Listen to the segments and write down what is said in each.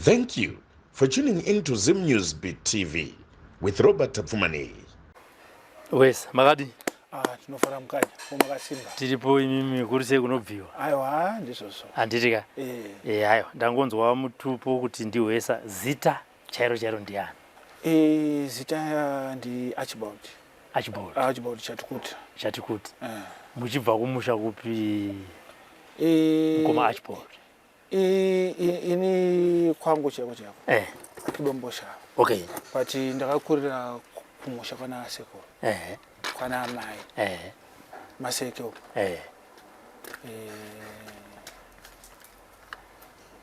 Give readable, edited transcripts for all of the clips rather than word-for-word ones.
Thank you for tuning in to Zim News Beat TV with Robert Tapfumaneyi. Wes, makadi? Ah, tinofara mukanya, ko makasimba. Tiripo imimi kuri sei kunobviwa? Aiwa, ndizvozvo. Handiti ka? Eh. Eh, aiwa, ndangonzwa mutupo kuti ndiHwesa, zita chairo chairo ndiani? Eh, zita ndi Archibald. Archibald. Archibald Chatikuti. Chatikuti. Eh. Muchibva kumusha kupi? Eh. Mukoma Archibald. Ini kwangu chaiko chaiko. Eh. Kudomboshava. Okay. But ndakakurira kumusha kwana sekuru. Eh. Kwana amai. Eh. Maseke uko. Eh. Eh.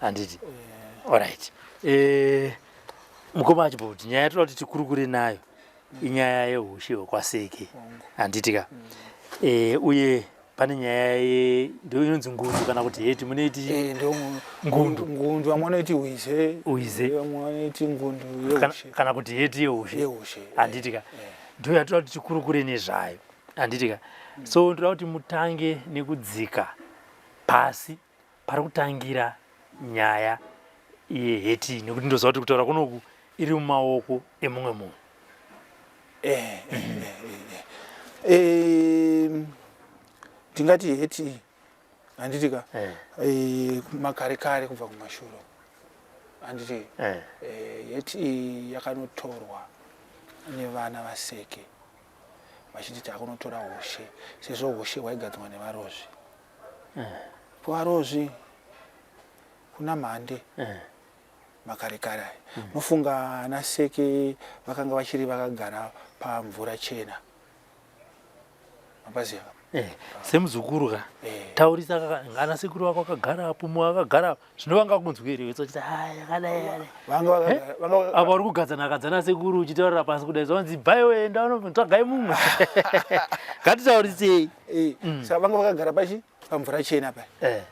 Handiti. Eh. Alright. Eh, mukoma Archibald, nyaya yatoda kuti tikurukure nayo inyaya yehushe hwekwaSeke. Handiti ka? Eh, uye pane nyaya ye ndo inonzi ngundu kana kuti heti munoiti Eh, ndo Ngundu. Ngundu vamwe vanoiti hwize. Hwize. Vamwe vanoiti ngundu kana, yehushe. kana kuti heti yehushe. Yehushe. Handiti ka? Ndo yatoda kuti tikurukure nezvayo. Handiti ka? So ndoda kuti mutange nekudzika pasi pari kutangira nyaya yeheti nekuti ndoziva kuti kutaura kunoku iri mumaoko emumwe munhu. Eh, eh, eh, eh. Ndingati heti handiti ka? Eh. Makare kare kubva kumashure handiti? Eh. Heti iyi yakanotorwa nevana vaSeke vachiti takunotora hushe sezvo hushe hwaigadzirwa nevarozvi. Kuvarozvi kuna Mhande makare kare aya. Nofunga ana Seke vakanga vachiri vakagara pamvura chena. Mapaziva? Eh, semuzukuru ka Eh. taurisa ana sekuru vako akagara apo mumwe akagara apo zvino vanga kunzwi here wetsa uchiti hai yakadai yakadai. Vanga vakagara, vanga vaka- Apa uri kugadza nhaka dzana sekuru uchitaurira pasi kudai zvanzi bhai wenda unotsvagai mumwe. Ngatitaurisei. Eh, saka vanga vakagara pachi pamvura chena paya. Eh.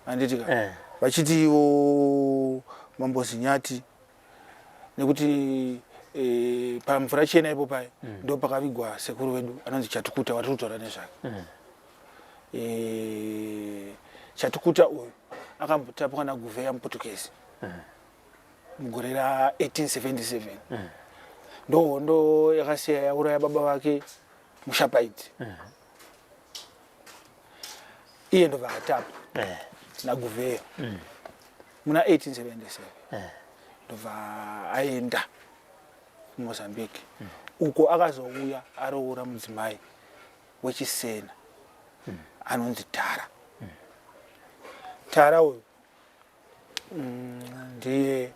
Handiti ka? Eh. Vachiti ivo Mambo Zinyati nekuti eh, pamvura chena ipo paya ndo pakavigwa sekuru vedu anonzi Chatukuta watiri kutaura nezvake. Eh, Chatukuta uyu akambotapwa naGuvheya muPutukezi mugore ra 1877. Ndo hondo yakasiya yauraya baba vake Mushapaidzi. Iye ndobva akatapwa naGuvheya muna 1877. Ndobva aenda kuMozambique. Uko akazouya aroora mudzimai wechisena anonzi Tara. Tara uyu ndiye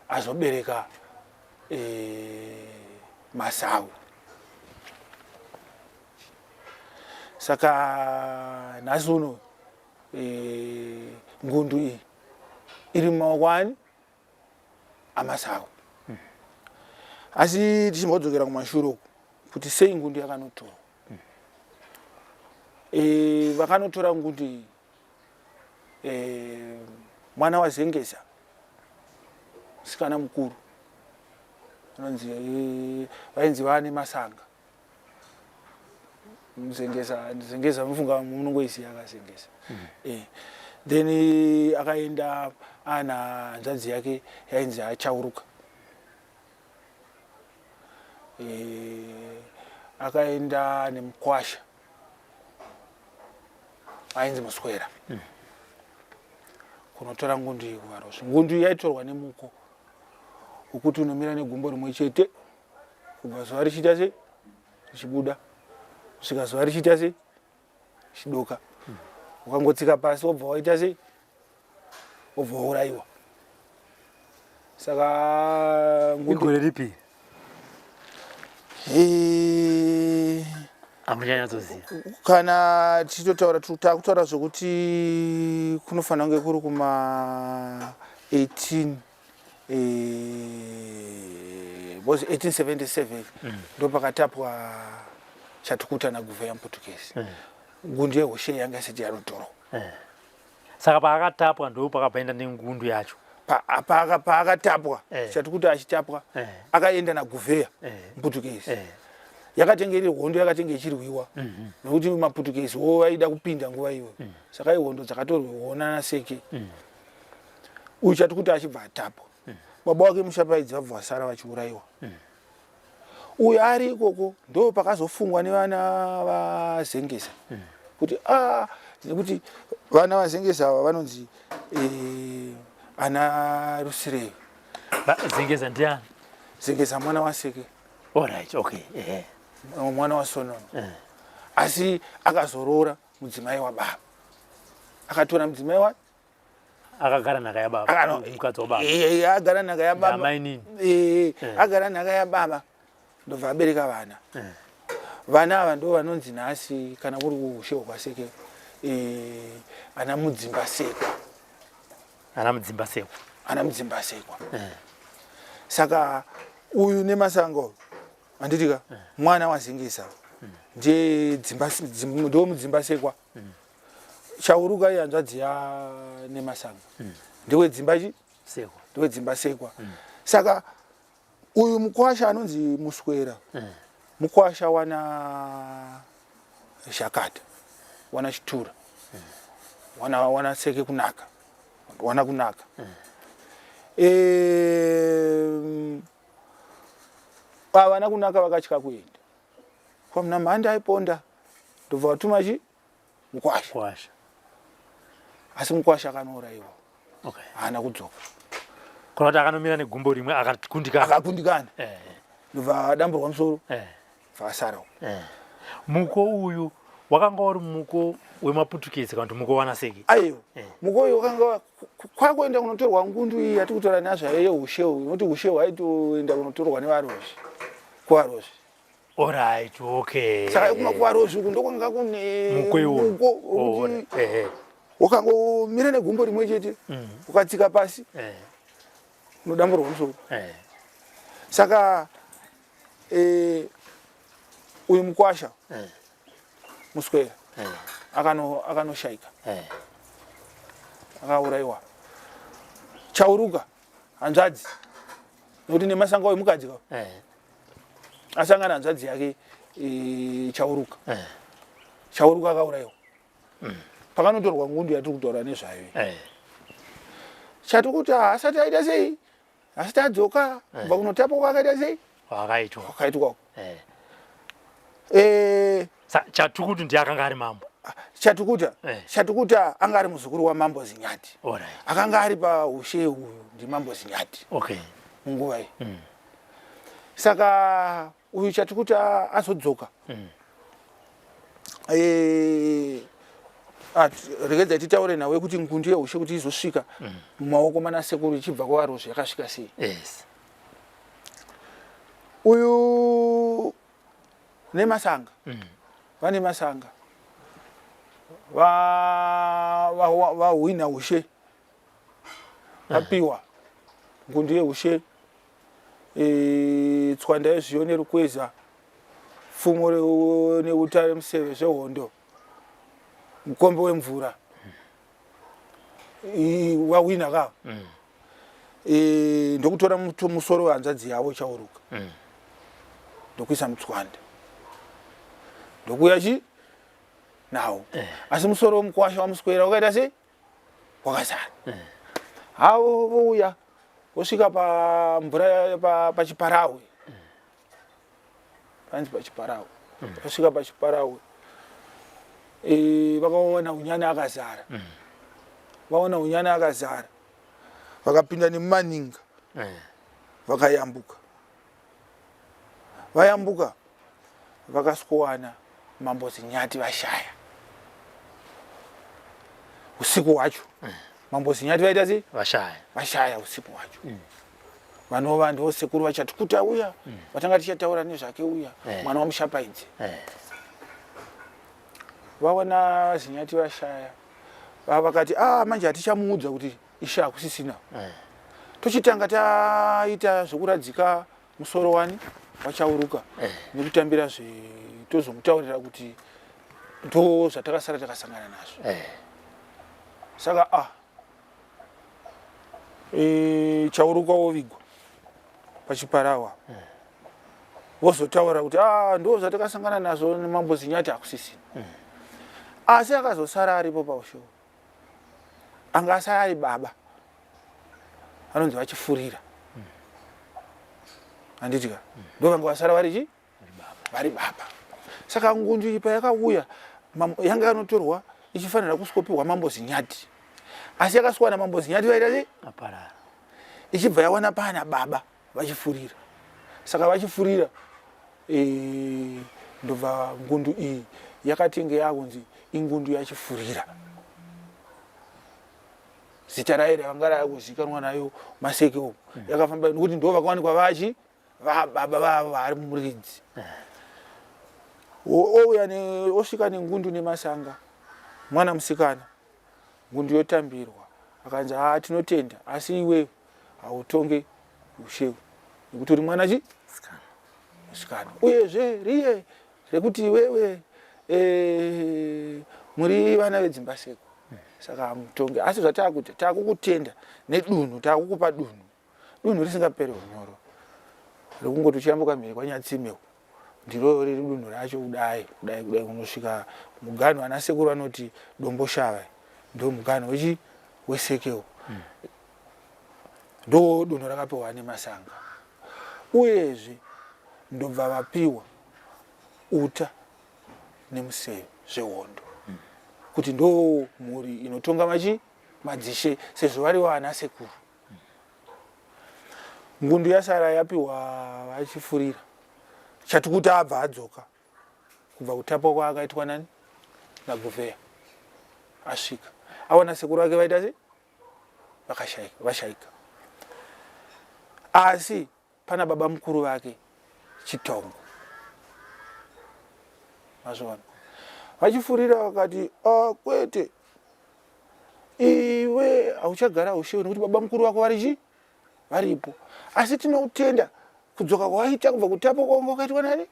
azobereka Masau. Saka nhasi uno ngundu iyi iri mumaoko ani aMasau. Asi tichimbodzokera kumashure uku kuti sei ngundu yakanotorwa. Vakanotora ngundu iyi mwana waZengeza musikana mukuru anonzi vainzi vane Masanga. Zengeza, Zengeza mufunga munongoiziva akazengeza. Then akaenda ana hanzvadzi yake yainzi Achauruka. Akaenda nemukwasha ainzi Muswera kunotora ngundu iyi kuVarozvi. Ngundu iyi yaitorwa nemuko wekuti unomira negumbo rimwe chete kubva zuva richiita sei richibuda kusvika zuva richiita sei richidoka. Ukangotsika pasi wobva waita sei wobva waurayiwa. Saka ngundu Igore ripi? Eh, Hamuchanyatsoziva. Kana tichitotaura takutaura zvekuti kunofanira kunge kuri kuma 18 because 1877 ndo pakatapwa Chatukuta naGuvheya muPutukezi. Ngundu yehushe yanga isati yanotorwa. Saka paakatapwa ndo pakabva nengundu yacho. Paakatapwa Chatukuta achitapwa akaenda naGuvheya muPutukezi. Yakatenge iri hondo yakatenge ichirwiwa nekuti maPutukezi wo vaida kupinda nguva iyoyo. Saka ihondo dzakatorwiwa naSeke. Uyu Chatukuta achibva atapwa. Baba wake Mushapaidzi vabva vasara vachiurayiwa. Uyu ari ikoko ndo pakazofungwa nevana vaZengeza kuti a nekuti vana vaZengeza ava vanonzi ana Rusireyo. Zengeza ndiani? Zengeza mwana waSeke. Alright, okay. Eh. Mwana waSonono. Asi akazoroora mudzimai wababa. Akatora mudzimai wa akagara nhaka yababa mukadzi wababa. Eh, agara nhaka yababa. Amainini. Eh, agara nhaka yababa. Ndobva abereka vana. Vana ava ndo vanonzi nhasi kana kuri kuushe hwekwaSeke ana Mudzimba Sekwa. Ana Mudzimba Sekwa. Ana Mudzimba Sekwa. Saka uyu Nemasango handitika mwana waZengeza ndiye ndo Mudzimba Sekwa. Chauruka ihanzvadzi ya Nemasango ndewedzimba chi Sekwa. Ndewedzimba Sekwa. Saka uyu mukwasha anonzi Muswera, mukwasha wana Zhakata, wana Chitura, wana Seke kunaka, wana kunaka. Vana kunaka vakatya kuenda kwamuna mhandi aiponda, ndobva vatuma chi mukwasha. Mukwasha. Asi mukwasha akanourayiwa. Okay. Haana kudzoka. Kuna kuti akanomira negumbo rimwe akakundikana. Akakundikana. Ndobva adamburwa musoro. Bva asara. Muko uyu wakanga uri muko wemaputukezi kana kuti muko wanaSeke? Aiwa. Muko uyu wakanga kwakuenda kunotorwa ngundu iyi yati kutora nazvayo yeushe uyu, nokuti ushe hwaitoenda kunotorwa nevarozvi. Kuvarozvi. Alright, okay. Saka kuma kuvarozvi uku ndokwanga kune muko iwo. Muko wekuti wakangomira negumbo rimwe chete, ukatsika pasi, unodamburwa musoro. Saka uyu mukwasha Muswera akanoshaika. Akaurayiwa. Chauruka hanzvadzi, nokuti Nemasango uyu mukadzi ka. Asangana hanzvadzi yake Chauruka. Chauruka akaurayiwa. Pakanotorwa ngundu yatiri kutaura nezvayo. Chatukuta asati aita sei? Asati adzoka kubva kunotapwa kwakaita sei? Kwakaitwa. Kwakaitwa. Chatukutu ndiye akanga ari mambo. Chatukuta. Chatukuta anga ari muzukuru waMambo Zinyati. Alright. Akanga ari paushe uyu ndiMambo Zinyati. Okay. Munguva iyi. Saka uyu Chatukuta azodzoka. Regedzai titaure nawe kuti ngundu yeushe kuti izosvika mumaoko mana sekuru ichibva kwavarozvi yakasvika sei. Yes. Uyu Nemasanga. Vane Masanga vahwina ushe, vapiwa ngundu yeushe, tswanda yezviyo nerukweza, pfumo neuta remuseve zvehondo, mukombe wemvura. Wahwina ka. Ndokutora musoro wehanzvadzi yavo Chauruka, ndokuisa mutswanda, ndokuya chi nawo. Asi musoro wemukwasha waMuswera wakaita sei? Wakasara. Havo vouya vosvika pamvura paChiparawe, panzi paChiparawe. Vasvika paChiparawe, vakaona unyana akazara. Vaona unyana akazara, vakapinda nemumaninga, vakayambuka. Vayambuka, vakasikowana Mambo Zinyati vashaya usiku hwacho. Mambo Zinyati vaita sei? Vashaya. Vashaya usiku hwacho. Vanova ndo sekuru vaChatukuta uya vatanga tichataura nezvake uya, mwana waMushapaidzi. Vaona Zinyati vashaya, vakati manje hatichamuudza kuti ishe hakusisina. Tochitanga taita zvekuradzika musoro wani waChauruka nekutambira zve, tozomutaurira kuti ndo zvatakasara takasangana nazvo. Saka Chauruka wovigwa paChiparawa, vozotaura kuti ndo zvatakasangana nazvo, Mambo Zinyati hakusisina. Asi akazosara aripo paushe anga asara ari baba. Vanonzi vachifurira, handiti ka? Ndo vanga vasara vari chi vari baba. Saka ngundu iyi payakauya, yanga yanotorwa ichifanira kusikopiwa Mambo Zinyati, asi yakaswana Mambo Zinyati vaita sei? Aparara. Ichibva yawana pana baba vachifurira. Saka vachifurira, ndobva ngundu iyi yakatenge yakunzi ingundu yachifurira. Zita rayo ravanga rakuzikanwa nayo Maseke umu yakafamba nekuti ndo vakawanikwa vachi vababa vavo vari muridzi. Ouya osvika nengundu nemasanga, mwana musikana, ngundu yotambirwa. Akanzi, "Haa, tinotenda, asi iwe hautonge ushewe nekuti uri mwana chi musikana, uyezve riye rekuti iwewe muri vana vedzimba seko, saka hamutonge. Asi zvataakuita, taakukutenda nedunhu, taakukupa dunhu, dunhu risingaperi unyoro, rekungoti uchiyambuka mhiri kwaNyatsime uko, ndiro riri dunhu racho. Kudai kudai kudai kunosvika muganhu, ana sekuru vanoti Domboshava ndo muganhu wechi weSeke. Ndo dunhu rakapiwa nemasanga. Uyezve ndobva vapiwa uta nemuseve zvehondo kuti ndo mhuri inotonga machi madzishe, sezvo vari vana sekuru. Ngundu yasara yapiwa vachifurira. Chati kuti abva adzoka kubva kutapwa kwaakaitwa nani naGuvheya, asvika awana sekuru vake vaita sei? Vakashaika, vashaika, asi pana baba mukuru vake Chitongo. Mazviona, vachifurira vakati, "Ah, kwete, iwe hauchagara ushewe nekuti baba mukuru vako vari chi varipo, asi tinotenda kudzoka kwawaita kubva kutapwa kwawanga wakaitwa nani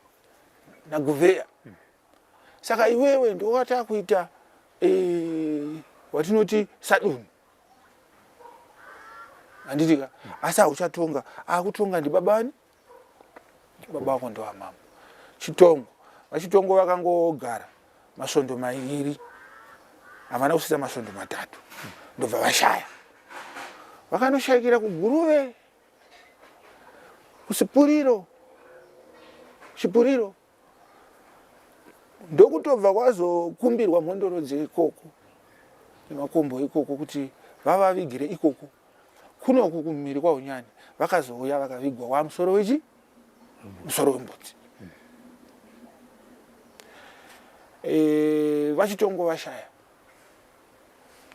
naGuvheya. Saka iwewe ndowatakuita watinoti sadunhu, handiti ka? Asi hauchatonga, akutonga ndibaba ani? Baba vako ndowamambo Chitongo." VaChitongo vakangogara masvondo 2, havana kusvitsa masvondo 3, ndobva vashaya. Vakanoshayikira kuGuruve, kuSipuriro, Chipuriro. Ndokutobva kwazokumbirwa mhondoro dzeikoko nemakombo ikoko kuti vavavigire ikoko kunoku kumhiri kwaUnyani. Vakazouya vakavigwa wamusoro wechi musoro wembudzi. VaChitongo vashaya,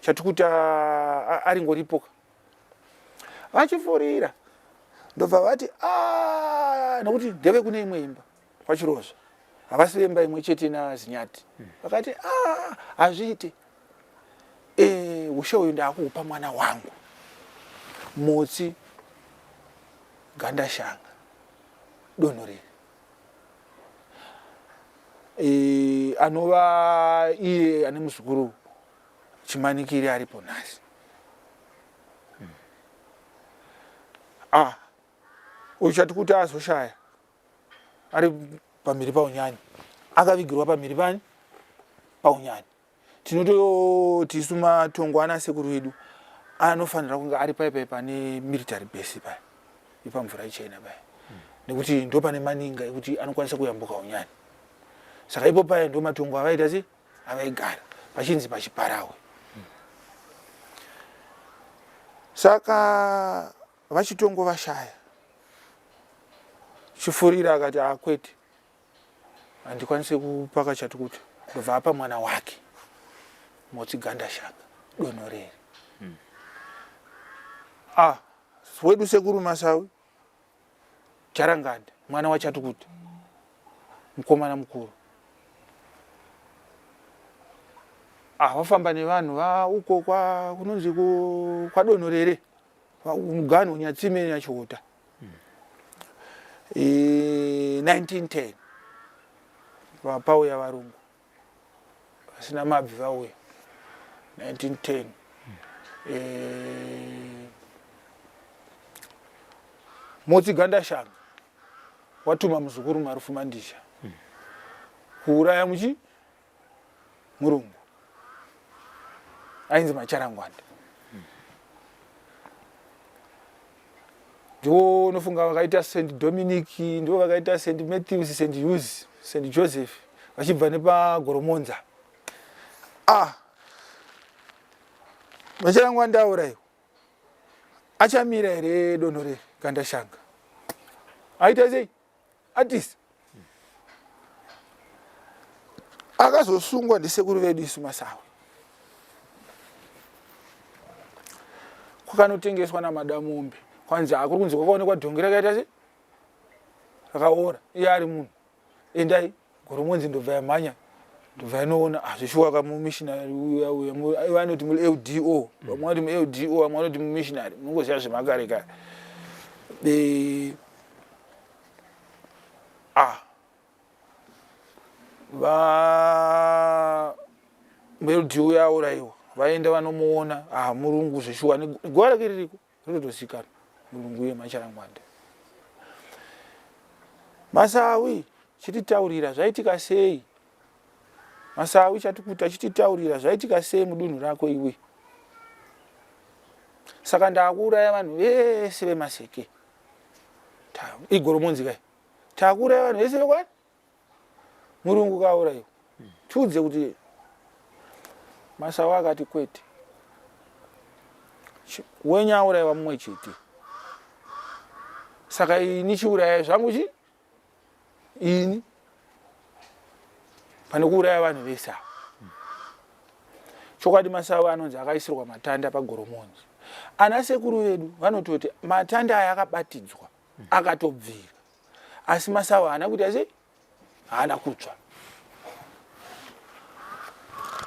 Chatikuti aringoripoka. Vachifurira ndobva vati, "Ah," nokuti ndeve kune imwe imba kwaChirozva, havasi vemba imwe chete naZinyati. Vakati, "Ah, hazviite. Ushe uyu ndaakuupa mwana wangu Motsi Gandashanga donho riri, anova iye ane muzukuru Chimanikiri aripo nhasi." Ah, uyu chati kuti azoshaya ari pamhiri paunyani, akavigirwa pamhiri pani paunyani. Tinototi isu matongo ana sekuru edu anofanira kunge ari pai pai pane military base paya ipamvura ichena paya, nekuti ndo pane maninga ekuti anokwanisa kuyambuka unyani. Saka ipo paya ndo matongo avaita sei, avaigara, pachinzi paChiparawe. Saka VaChitongo vashaya, Chifurira akati, "Akwete, handikwanisi kupaka chati kuti." Ndobva apa mwana wake Motsi Gandashanga donho reri. Ah, wedu sekuru Masawi Jaranganda, mwana waChatukuta, mukomana mukuru, ah, wafamba nevanhu vauko kwa kunonzi kwaDonhorere, muganhu Nyatsime naChiota. 1910 pauya varungu vasina mabvi, vauya 1910. Motsi Gandashanga watuma muzukuru Marufumandisha kuuraya muchi murungu ainzi Macharangwanda. Ndivo unofunga vakaita St Dominic, ndivo vakaita St Matthews, St Hughes, St Joseph vachibva nepaGoromonza. Ah, vacharangwa ndauraiwa. Achamira here donho reri Gandashanga? Aita sei? Atisi. Akazosungwa ndisekuru vedu isu Masawi. Kwakanotengeswa naMadamombe. Kwanzi akuri kunzi kwakaonekwa dhongi rakaita sei? Rakaora. Iye ari munhu. Endai Goromonzi ndobva yamhanya ndobva yanoona ah, zveshuwa ka mumissionary uya uya vanoti muldo vamwe vanoti muldo vamwe vanoti mumissionary munongoziva zvemakare kare eh, ah va muldo uya aurayiwa vaenda vanomuona ah murungu zveshuwa guva rake ririko rinotozikanwa murungu uye macharangwanda masawi chititaurira zvaitika sei masawi chatikuta chititaurira zvaitika sei mudunhu rako iwe saka ndakuuraya vanhu vese vemaseke igoromonzi kai takuuraya vanhu vese vekwani murungu kauraiwa tiudze kuti masawa akati kwete wenyu auraiwa mumwe chete saka ini chiurayai zvangu chi ini pane kuuraya vanhu vese ava chokwadi masawa anonzi akaisirwa matanda pagoromonzi ana sekuru vedu vanototi matanda aya akabatidzwa akatobvira asi masawa haana kuita sei haana kutsva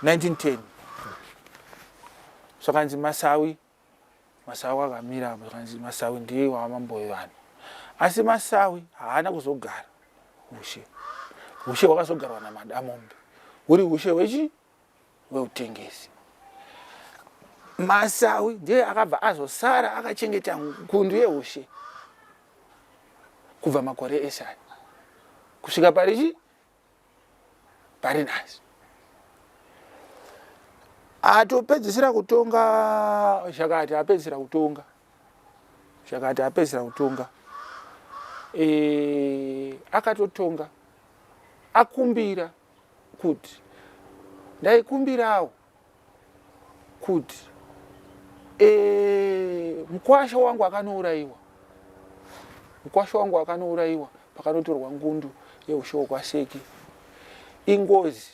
1910 zvakanzi masawi masawi akamira apo zvakanzi masawi ndiye wamambo wevanhu asi masawi haana kuzogara ushe ushe hwakazogarwa namadamombe huri ushe hwechi weutengesi masawi ndiye akabva azosara akachengeta ngundu yeushe kubva makore ese aya kusvika pari chi pari nhasi atopedzisira kutonga zvakati apedzisira kutonga zvakati apedzisira kutonga e, akatotonga akumbira kuti ndaikumbirawo kuti e, mukwasha wangu akanourayiwa mukwasha wangu akanourayiwa pakanotorwa ngundu yeushe wekwaseke ingozi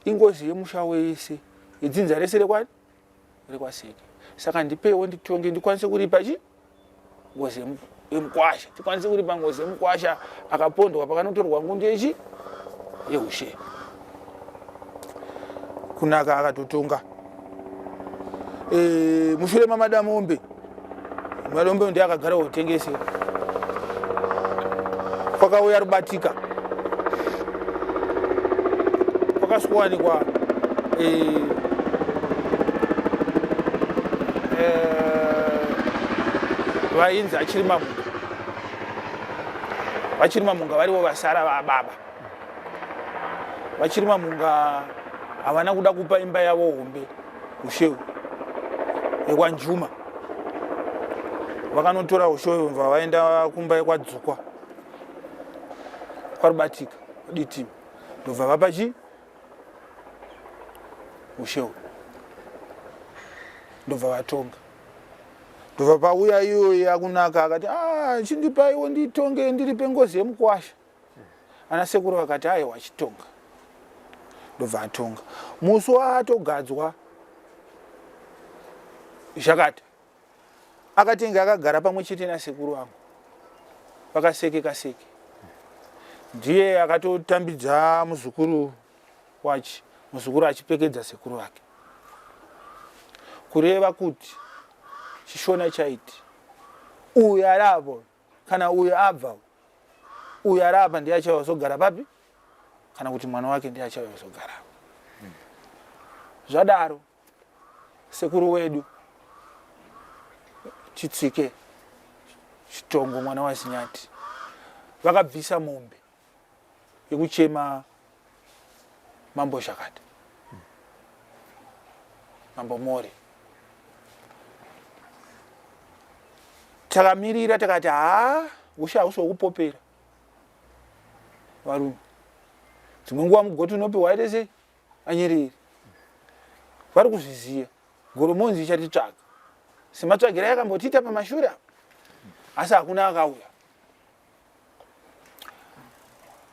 ingozi yemusha wese yedzinza rese rekwani rekwaseke saka ndipeiwo nditonge ndikwanise kuripa chi ngozi yemukwasha tikwanise kuripa ngozi yemukwasha akapondwa pakanotorwa ngundu yechi yeushe kunaka akatotonga e, mushure mamadamombe madombe ndiye akagara utengese kwakauya rubatika kwakasikuwanikwa e, e, vainzi achiri mamunga vachiri mamunga varivo vasara vababa vachiri mamunga havana kuda kupa imba yavo hombe ushewu yekwanjuma vakanotora ushewu bva vaenda kumba yekwadzukwa kwarubatika diti ndobva vapa chi ushewu ndobva vatonga ndobva pauya iyo yakunaka akati ah, chindipaiwo nditonge ndiripe ngozi yemukwasha ana sekuru vakati aiwa achitonga ndobva atonga musi waatogadzwa zvakati akatenge akagara pamwe chete nasekuru vangu vakaseke kaseke ndiye akatotambidza muzukuru wachi muzukuru achipfekedza sekuru vake kureva kuti chishona chaiti uyu aravo kana uyu abva uyu ari apa ndiye achauya kuzogara papi kana kuti mwana wake ndiye achauya kuzogara zvadaro sekuru wedu chitsike chitongo mwana wazinyati vakabvisa mombe yekuchema mambo zhakata mambo more. Takamirira takati haa ushe hausi hwekupopera varume. Dzimwe nguva mugoti unopiwa aite sei anyerere. Vari kuzviziva. Goromonzi ichatitsvaga sematsvagiro ayakambotiita pamashure apa, asi hakuna akauya.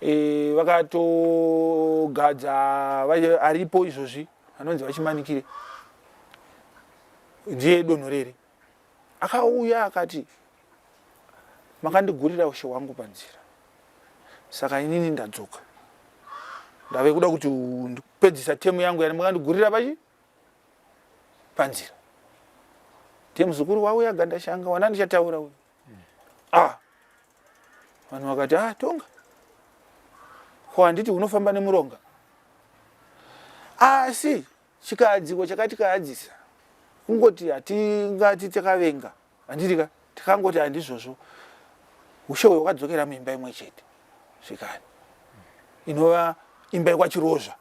E, vakatogadza aripo izvozvi anonzi vachimanikire ndiye donhorere akauya akati makandigurira ushe hwangu panzira saka inini ndadzoka ndave kuda kuti ndipedzisa temu yangu yani makandigurira pachi panzira ndiye muzukuru wauya gandashanga wana ndichataura uyu ah vanhu vakati ah tonga ko handiti unofamba nemuronga asi chikahadziko chakatikahadzisa kungoti hatingati takavenga handiti ka tikangoti handizvozvo ushe uyo wakadzokera muimba imwe chete zvekare inova imba yekwachirozva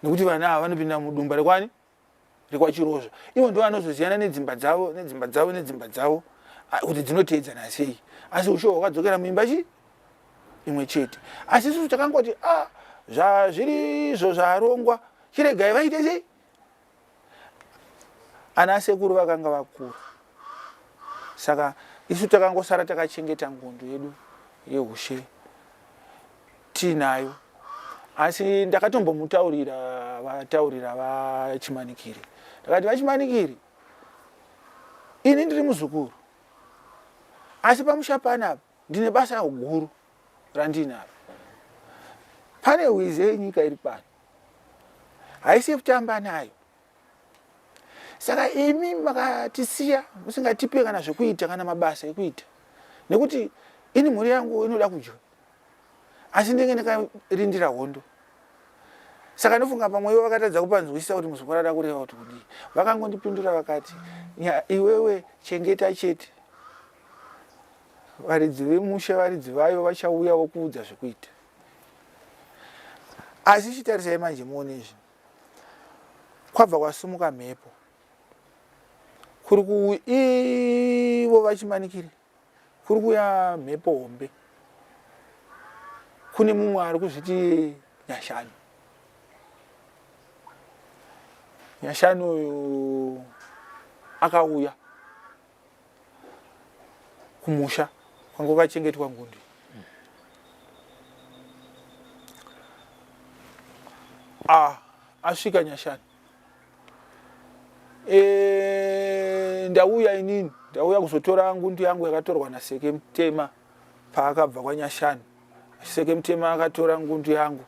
nekuti vana ava vanopinda mudumba rekwani rekwaChirozva ivo ndo vanozoziyana nedzimba dzavo nedzimba dzavo nedzimba dzavo kuti dzinoteedzana sei asi ushe hwakadzokera muimba chi imwe chete asi isusu takangoti a ah, zvazviri izvo zvarongwa chiregai vaite sei ana sekuru vakanga vakura saka isu takangosara takachengeta ngundu yedu yeushe tiinayo asi ndakatombomutaurira vataurira vachimanikiri ndakati vachimanikiri ini ndiri muzukuru asi pamusha panapa ndine basa guru randinaro pane hwizi yenyika iri pano haisi yekutamba nayo saka imi makatisiya musingatipe kana zvekuita kana mabasa ekuita nekuti ini mhuri yangu inoda kudya asi ndenge ndakarindira hondo saka ndofunga pamwe ivo vakatadza kupanzwisisa kuti muzukuru ada kureva kuti kudii vakangondipindura vakati iwewe chengeta chete varidzi vemusha varidzi vayo vachauya vokuudza zvekuita asi chitarisai manje muone izvi kwabva kwasumuka mhepo kuri ku ivo vachimanikire kuri kuya mhepo hombe kune mumwe ari kuzviti nyashanu nyashanu uyu akauya kumusha kwanga kwakachengetwa ngundu ah, asvika nyashani e, ndauya inini ndauya kuzotora ngundu yangu yakatorwa naseke mutema paakabva kwanyashani seke mutema akatora ngundu yangu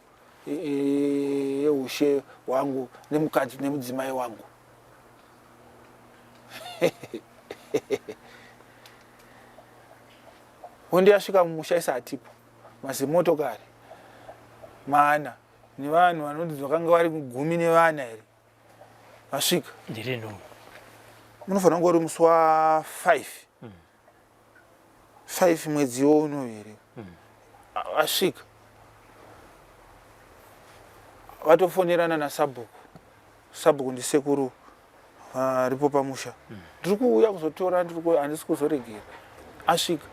yeushe e, hwangu nemukadzi nemudzimai wangu hondi yasvika mumusha isatipo mazimotokari mana nevanhu vanoti vakanga vari gumi nevana here vasvika ndiri munofanira kunge uri musi wa 5 5 mwedzi uno here vasvika vatofonerana nasabhuku sabhuku ndisekuru varipo pamusha ndiri kuuya kuzotora handisi kuzoregera asvika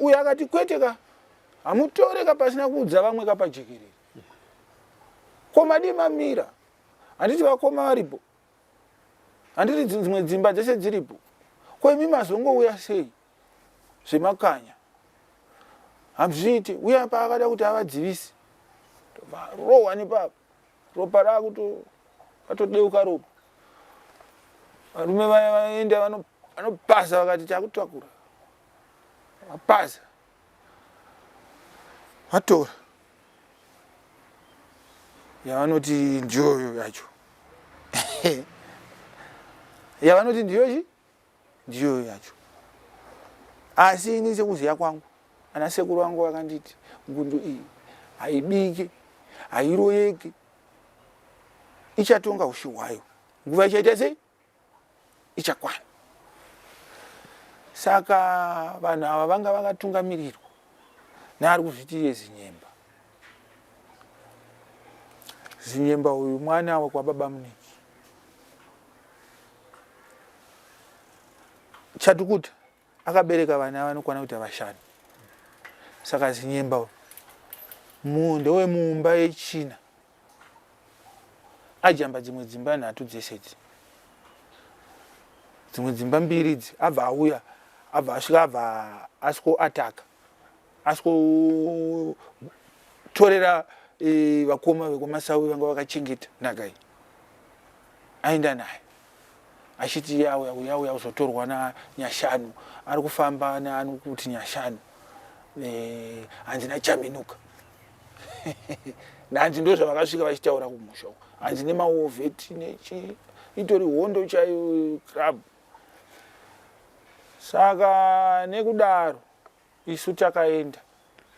uyo akati kwete ka hamutore ka pasina kuudza vamwe ka pajekerere ko madii mamira handiti vakoma varipo handiti dzimwe dzimba dzese dziripo ko imi mazongouya sei zvemakanya hamzviiti uya paakada kuti avadzivise varohwa nepapo ropa rakuto vatodeuka ropa varume vaya vaenda vanopasa vakati takutakura vapasa vatora yavanoti ndiyoyo yacho yavanoti ndiyo chi ndiyoyo yacho asi ini sekuziva kwangu ana sekuru vangu vakanditi ngundu iyi haibike hairoyeke ichatonga ushe hwayo nguva ichaita sei ichakwana saka vanhu ava vanga vakatungamirirwa neari kuzviti iye zinyemba zinyemba uyu mwana wekwababa muniki. Chatukuta akabereka vana vanokwana kuita vashanu. Saka Zinyemba uyu ndewemumba yechina. Ajamba dzimwe dzimba nhatu dzese idzi. Dzimwe dzimba mbiri idzi abva auya abva asvika abva asiko ataka asikotorera vakoma vekwaMasawi vanga vakachengeta nhaka iyi aenda nayo achiti yauya yauya kuzotorwa naNyashanu ari kufamba naani kuti Nyashanu hanzi naChaminuka hanzi ndo zvavakasvika vachitaura kumusha uko hanzi nemaovheti nechi itori hondo chaiyo club. Saka nekudaro isu takaenda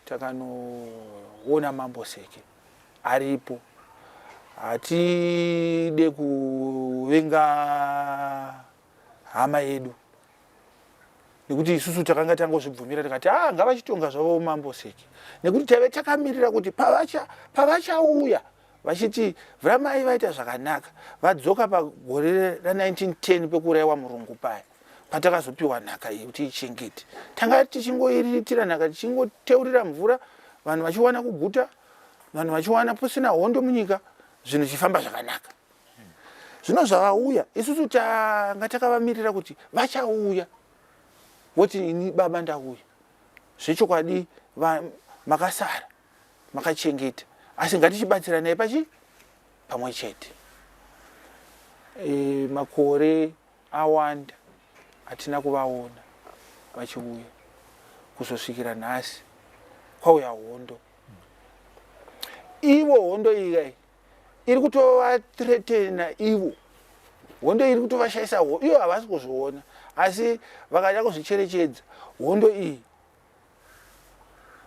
takanoona Mambo Seke aripo. Hatide kuvenga hama yedu nekuti isusu takanga tangozvibvumira tikati ah, ngavachitonga zvavo Mambo Seke, nekuti taive takamirira kuti pavachauya vachiti vramai vaita zvakanaka vadzoka pagore ra1910 pekuurayiwa murungu paya patakazopiwa nhaka iyi kuti ichengete. Tanga tichingoiriritira nhaka, tichingoteurira mvura, vanhu vachiwana kuguta, vanhu vachiwana pasina hondo munyika, zvinhu zvichifamba zvakanaka. Zvino zvavauya, isusu tanga takavamirira kuti vachauya voti ini baba ndauya zvechokwadi, makasara makachengeta, asi ngatichibatsiranai pachi pamwe chete. Makore awanda hatina kuvaona vachiuya kuzosvikira nhasi kwauya hondo. Ivo hondo iyi iri kutovathreatena, ivo hondo iri kutovashayisa, ivo havasi kuzviona, asi vakada kuzvicherechedza, hondo iyi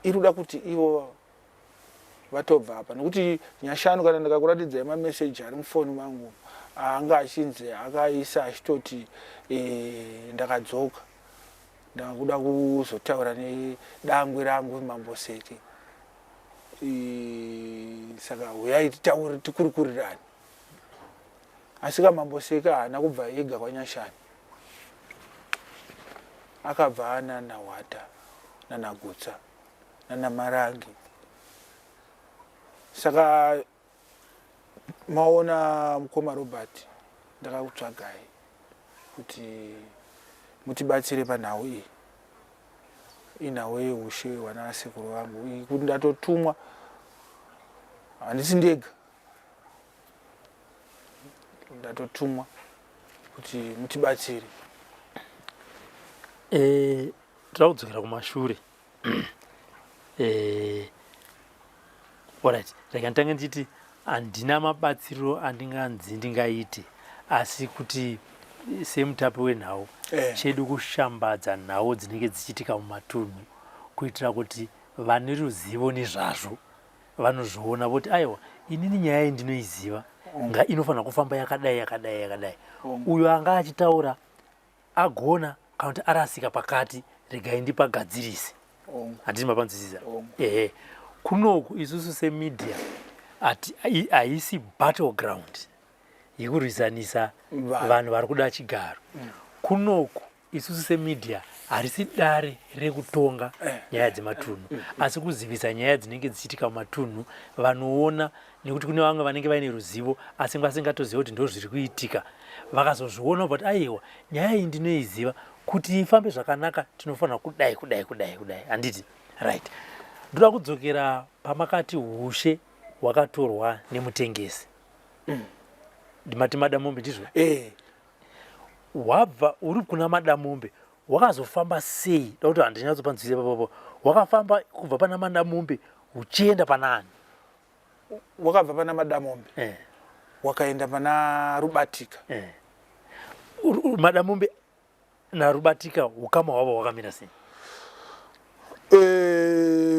iri kuda kuti ivo vatobva apa, nekuti Nyashanu, kana ndikakuratidzai mameseji ari mufoni mangu anga achinzi akaisa achitoti ndakadzoka, ndakuda kuzotaura nedangwe rangu Mambo Seke, saka huyai titaure tikurukurirane. Asi kaMambo Seke haana kubva ega kwaNyashanu, akabva ana Nahwata nanaGutsa nanaMarange. Saka maona, mukoma Robert, ndakakutsvagai kuti mutibatsire panhau iyi, inhau yeushe hwanasekuru vangu, kuti ndatotumwa, handisi ndega, ndatotumwa kuti mutibatsire. Toda kudzokera kumashure. Alright, rega nditange ndichiti handina mabatsiro andinganzi ndingaite, asi kuti semutapi wenhau chedu kushambadza nhau dzinenge dzichiitika mumatunhu kuitira kuti vane ruzivo nezvazvo vanozviona voti aiwa, inini nyaya iyi ndinoiziva, nga inofanira kufamba yakadai yakadai yakadai, uyo anga achitaura agona kana kuti arasika pakati, regai ndipagadzirise. Handiti mapanzwisisa? Ehe, kunoku isusu semedia haisi battleground yekurwisanisa vanhu vari kuda chigaro. Kunoku isusu semedia harisi dare rekutonga nyaya dzematunhu, asi kuzivisa nyaya dzinenge dzichiitika mumatunhu vanoona, nekuti kune vamwe vanenge vaine ruzivo asi vasingatoziva kuti ndo zviri kuitika. Vakazozviona but aiwa, nyaya iyi ndinoiziva, kuti ifambe zvakanaka tinofanira kudai kudai kudai kudai, handiti? Right, ndoda kudzokera pamakati ushe hwakatorwa nemutengesi. Ndimati Madamombe, ndizvo? Eh. Wabva uri kuna Madamombe wakazofamba sei? Da kuti handinyatsopanzwisisa papapo. Wakafamba kubva pana Madamombe uchienda panani? Wakabva pana Madamombe wakaenda pana Rubatika. Madamombe naRubatika ukama hwavo hwakamira sei?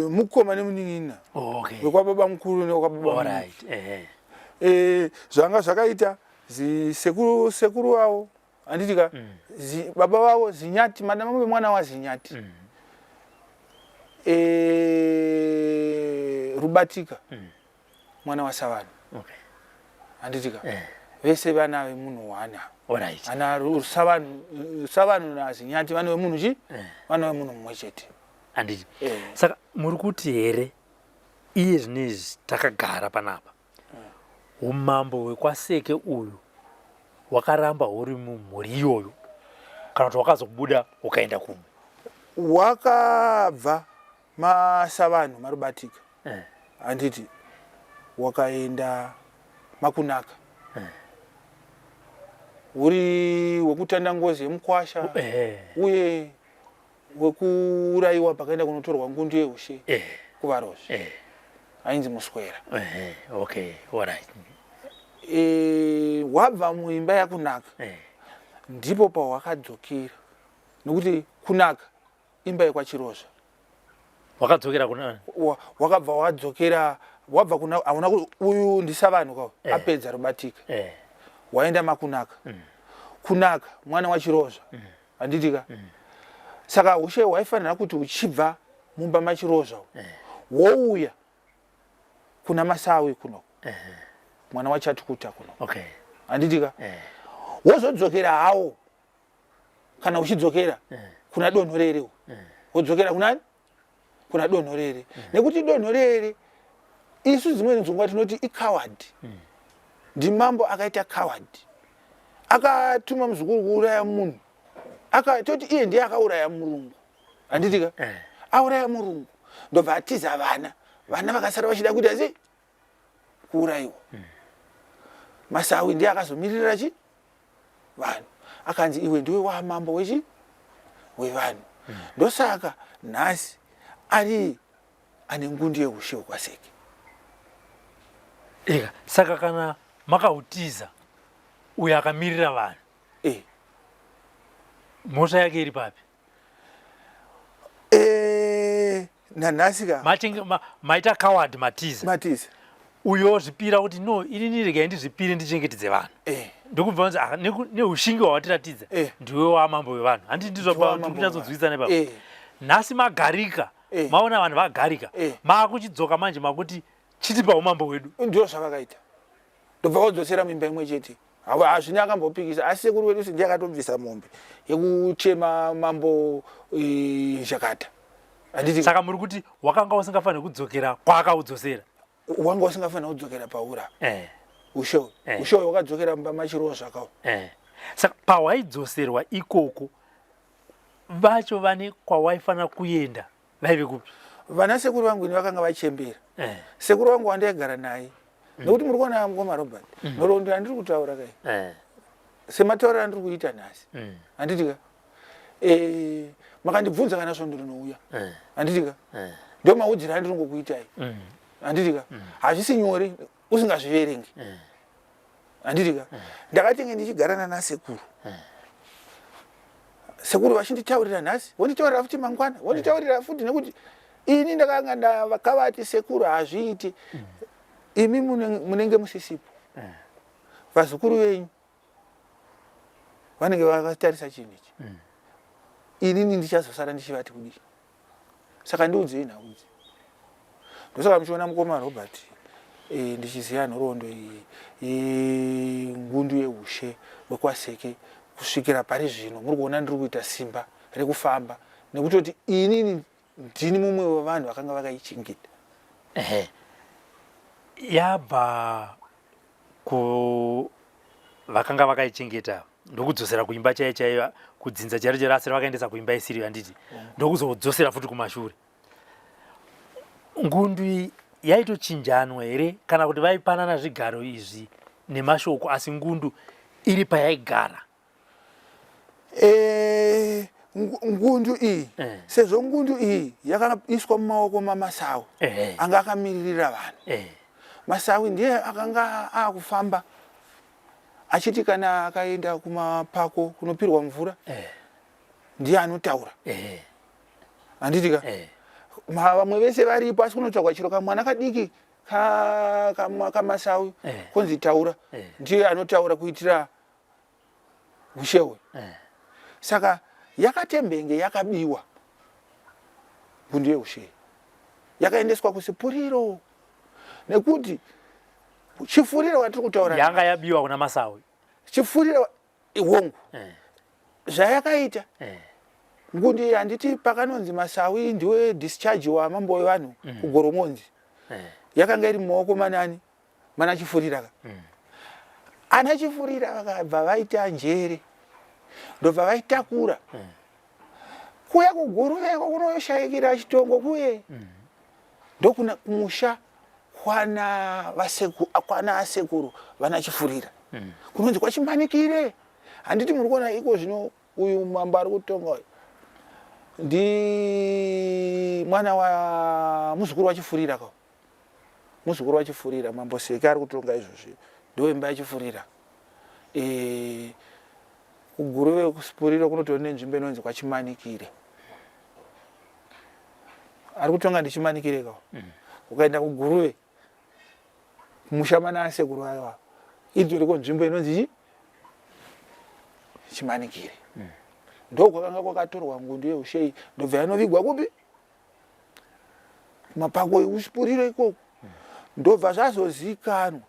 Mukoma nemunin'ina. Oh, okay. Wekwababa mukuru newekwababa. Alright. Eh. Zvanga zvakaita sekuru, sekuru vavo, handiti ka? Baba vavo Zinyati, Madamombe mwana waZinyati. Rubatika mwana waSavana. Handiti ka? Eh. Vese vana vemunhu one ava. Alright. Ana Savanhu, Savanhu naZinyati vana vemunhu chi? Eh. Vana vemunhu mumwe chete. Handiti. Eh. Saka muri kuti here iye zvinezvi takagara panapa umambo hwekwaSeke uyu hwakaramba huri mumhuri iyoyo kana kuti hwakazobuda hukaenda kumwe? Wakabva maSavanhu maRubatika. Eh. Handiti wakaenda maKunaka. Uri wekutanda ngozi yemukwasha. Eh. Uye wekuurayiwa pakaenda kunotorwa ngundu yeushe Eh. kuVarozvi. Eh. Ainzi Muswera. Eh. Okay, all right. E, wabva muimba yaKunaka. Eh. Ndipo pawakadzokera. Nokuti Kunaka imba yekwaChirozva. Wakadzokera kuna Wakabva wadzokera wabva kuna hauna uyu ndiSavanhu ka Eh. apedza Rubatika. Eh. Waenda maKunaka. Kunaka mwana waChirozva. Handitika. Saka ushe hwaifanira kuti uchibva mumba maChirozva. Eh. Wouya kuna Masawi kuno. Eh. Mwana waChatukuta kuno. Okay. Handitika. Eh. Wozodzokera hawo kana uchidzokera Eh. kuna Donhorere. Eh. Wodzokera kunani? Kuna Donhorere. Nekuti Donhorere isu dzimweni dzinguva tinoti icoward. Ndimambo akaita coward. Akatuma muzukuru kuuraya munhu. Akatoti iye ndiye akauraya murungu. Handitika? Eh. Auraya murungu. Ndobva atiza vana. Vana vakasara vachida kuita sei? Kuurayiwa. Masawi ndiye akazomirira chi? Vanhu. Akanzi iwe ndiwe wamambo wechi? Wevanhu. Ndosaka nhasi ari ane ngundu yeushe hwekwaSeke. Eka, saka kana makautiza uyo akamirira vanhu. Eh. Mhosva yake iri papi? Eh, nanhasi ka. Maita coward matiza. Matiza. Uyo ozvipira kuti no, inini regai ndizvipire ndichengetedze vanhu. Eh. Ndokubva vanzi ah, neushingi hwawatiratidza Eh. ndiwe wamambo wevanhu. Handiti ndizvo Ndiwe wamambo tikunyatsodzwisana wevanhu. ipapo. Eh. Nhasi magarika, Eh. maona vanhu vagarika, Eh. maakuchidzoka manje makuti chitipa umambo hwedu. Ndizvo zvavakaita. Ndobva vadzosera muimba imwe chete. Hazvina akambopikisa asi sekuru wedu ndiye akatobvisa mombe yekuchema mambo Zhakata. Handiti Saka muri kuti wakanga usingafaniri kudzokera kwaakaudzosera. Wanga usingafaniri kudzokera paura. Eh. Ushe uyu. Eh. Ushe uyu wakadzokera mumba maChirozva kawo. Eh. Saka pawaidzoserwa ikoko vacho vane kwawaifanira kuenda vaive kupi? Vana sekuru vangu ini vakanga vachembera. Eh. Sekuru vangu wandaigara naye. Nekuti muri kuona mukoma Robert. Nhoroondo yandiri kutaura kai. Eh. Sematauriro andiri kuita nhasi. Mm. Handiti ka? Eh, makandibvunza kana svondo rinouya. Eh. Handiti ka? Eh. Ndo maudziro andiri ngokuitai. Mm. Handiti ka? Hazvisi nyore usingazviverengi. Eh. Handiti ka? Ndakatenge ndichigara nana sekuru. Eh. Sekuru vachinditaurira nhasi, vonditaurira futi mangwana, vonditaurira futi nekuti ini ndakanga ndakavati sekuru hazviiti. Imi munenge musisipo. Eh. Vazukuru venyu vanenge vakatarisa chinhu ichi. Inini ndichazosara ndichivati kudii. Saka ndiudzei nhau idzi. Ndosaka muchiona mukoma Robert ndichiziva nhoroondo iyi yengundu yeushe wekwaSeke kusvikira pari zvino. Muri kuona ndiri kuita simba rekufamba nekutoti inini ndini mumwe wevanhu vakanga vakaichengeta. Ehe. Yabva ku vakanga vakaichengeta ndokudzosera kuimba chaiyo chaiyo kudzinza chairo chairo asi vakaendesa kuimba isiriyo handiti ndokuzodzosera futi kumashure. Ngundu iyi yaitochinjanwa here kana kuti vaipanana zvigaro izvi nemashoko asi ngundu iri payaigara? Eh, ngundu iyi Eh. sezvo ngundu iyi yakaiswa mumaoko maMasawi Eh. anga akamiririra vanhu. Eh. Masawi ndiye akanga akufamba achiti kana akaenda kumapako kunopirwa mvura Eh. ndiye anotaura. Eh. Handiti ka? Eh. Vamwe vese varipo asi kunotsvagwa chiro kamwana kadiki kaMasawi Eh. konzi taura. Eh. Ndiye anotaura kuitira ushewe. Eh. Saka yakatembenge yakabiwa ngundu yeushe. Yakaendeswa kusipuriro nekuti Chifurira watiri kutaura yanga yabiwa kuna Masawi. Chifurira hongu. Zvayakaita ngundu handiti pakanonzi Masawi ndiwe discharge wamambo wevanhu kuGoromonzi. Yakanga iri mumaoko manani? Mana Chifurira ka. Ana Chifurira vakabva vaita njere ndobva vaitakura kuya kuGuruveko kunoshayikira Chitongo kuye ndokuna kumusha kwana vasekuru, kwana asekuru vana Chifurira kunonzi kwaChimanikire. Handiti muri kuona iko zvino uyu mambo ari kutonga uyu ndi mwana wa muzukuru waChifurira ka, muzukuru waChifurira, Mambo Seke ari kutonga izvozvi ndoimba yaChifurira. KuGuruve kuSipuriro kunotori nenzvimbo inonzi kwaChimanikire. Ari kutonga ndiChimanikire ka. Ukaenda kuGuruve kumusha mana asekuru aiwa itoriko nzvimbo inonzi chi Chimanikire. Ndokwakanga kwakatorwa ngundu yeushe ndobva yanovigwa kupi? Kumapako ekuSipuriro ikoko. Ndobva zvazozikanwa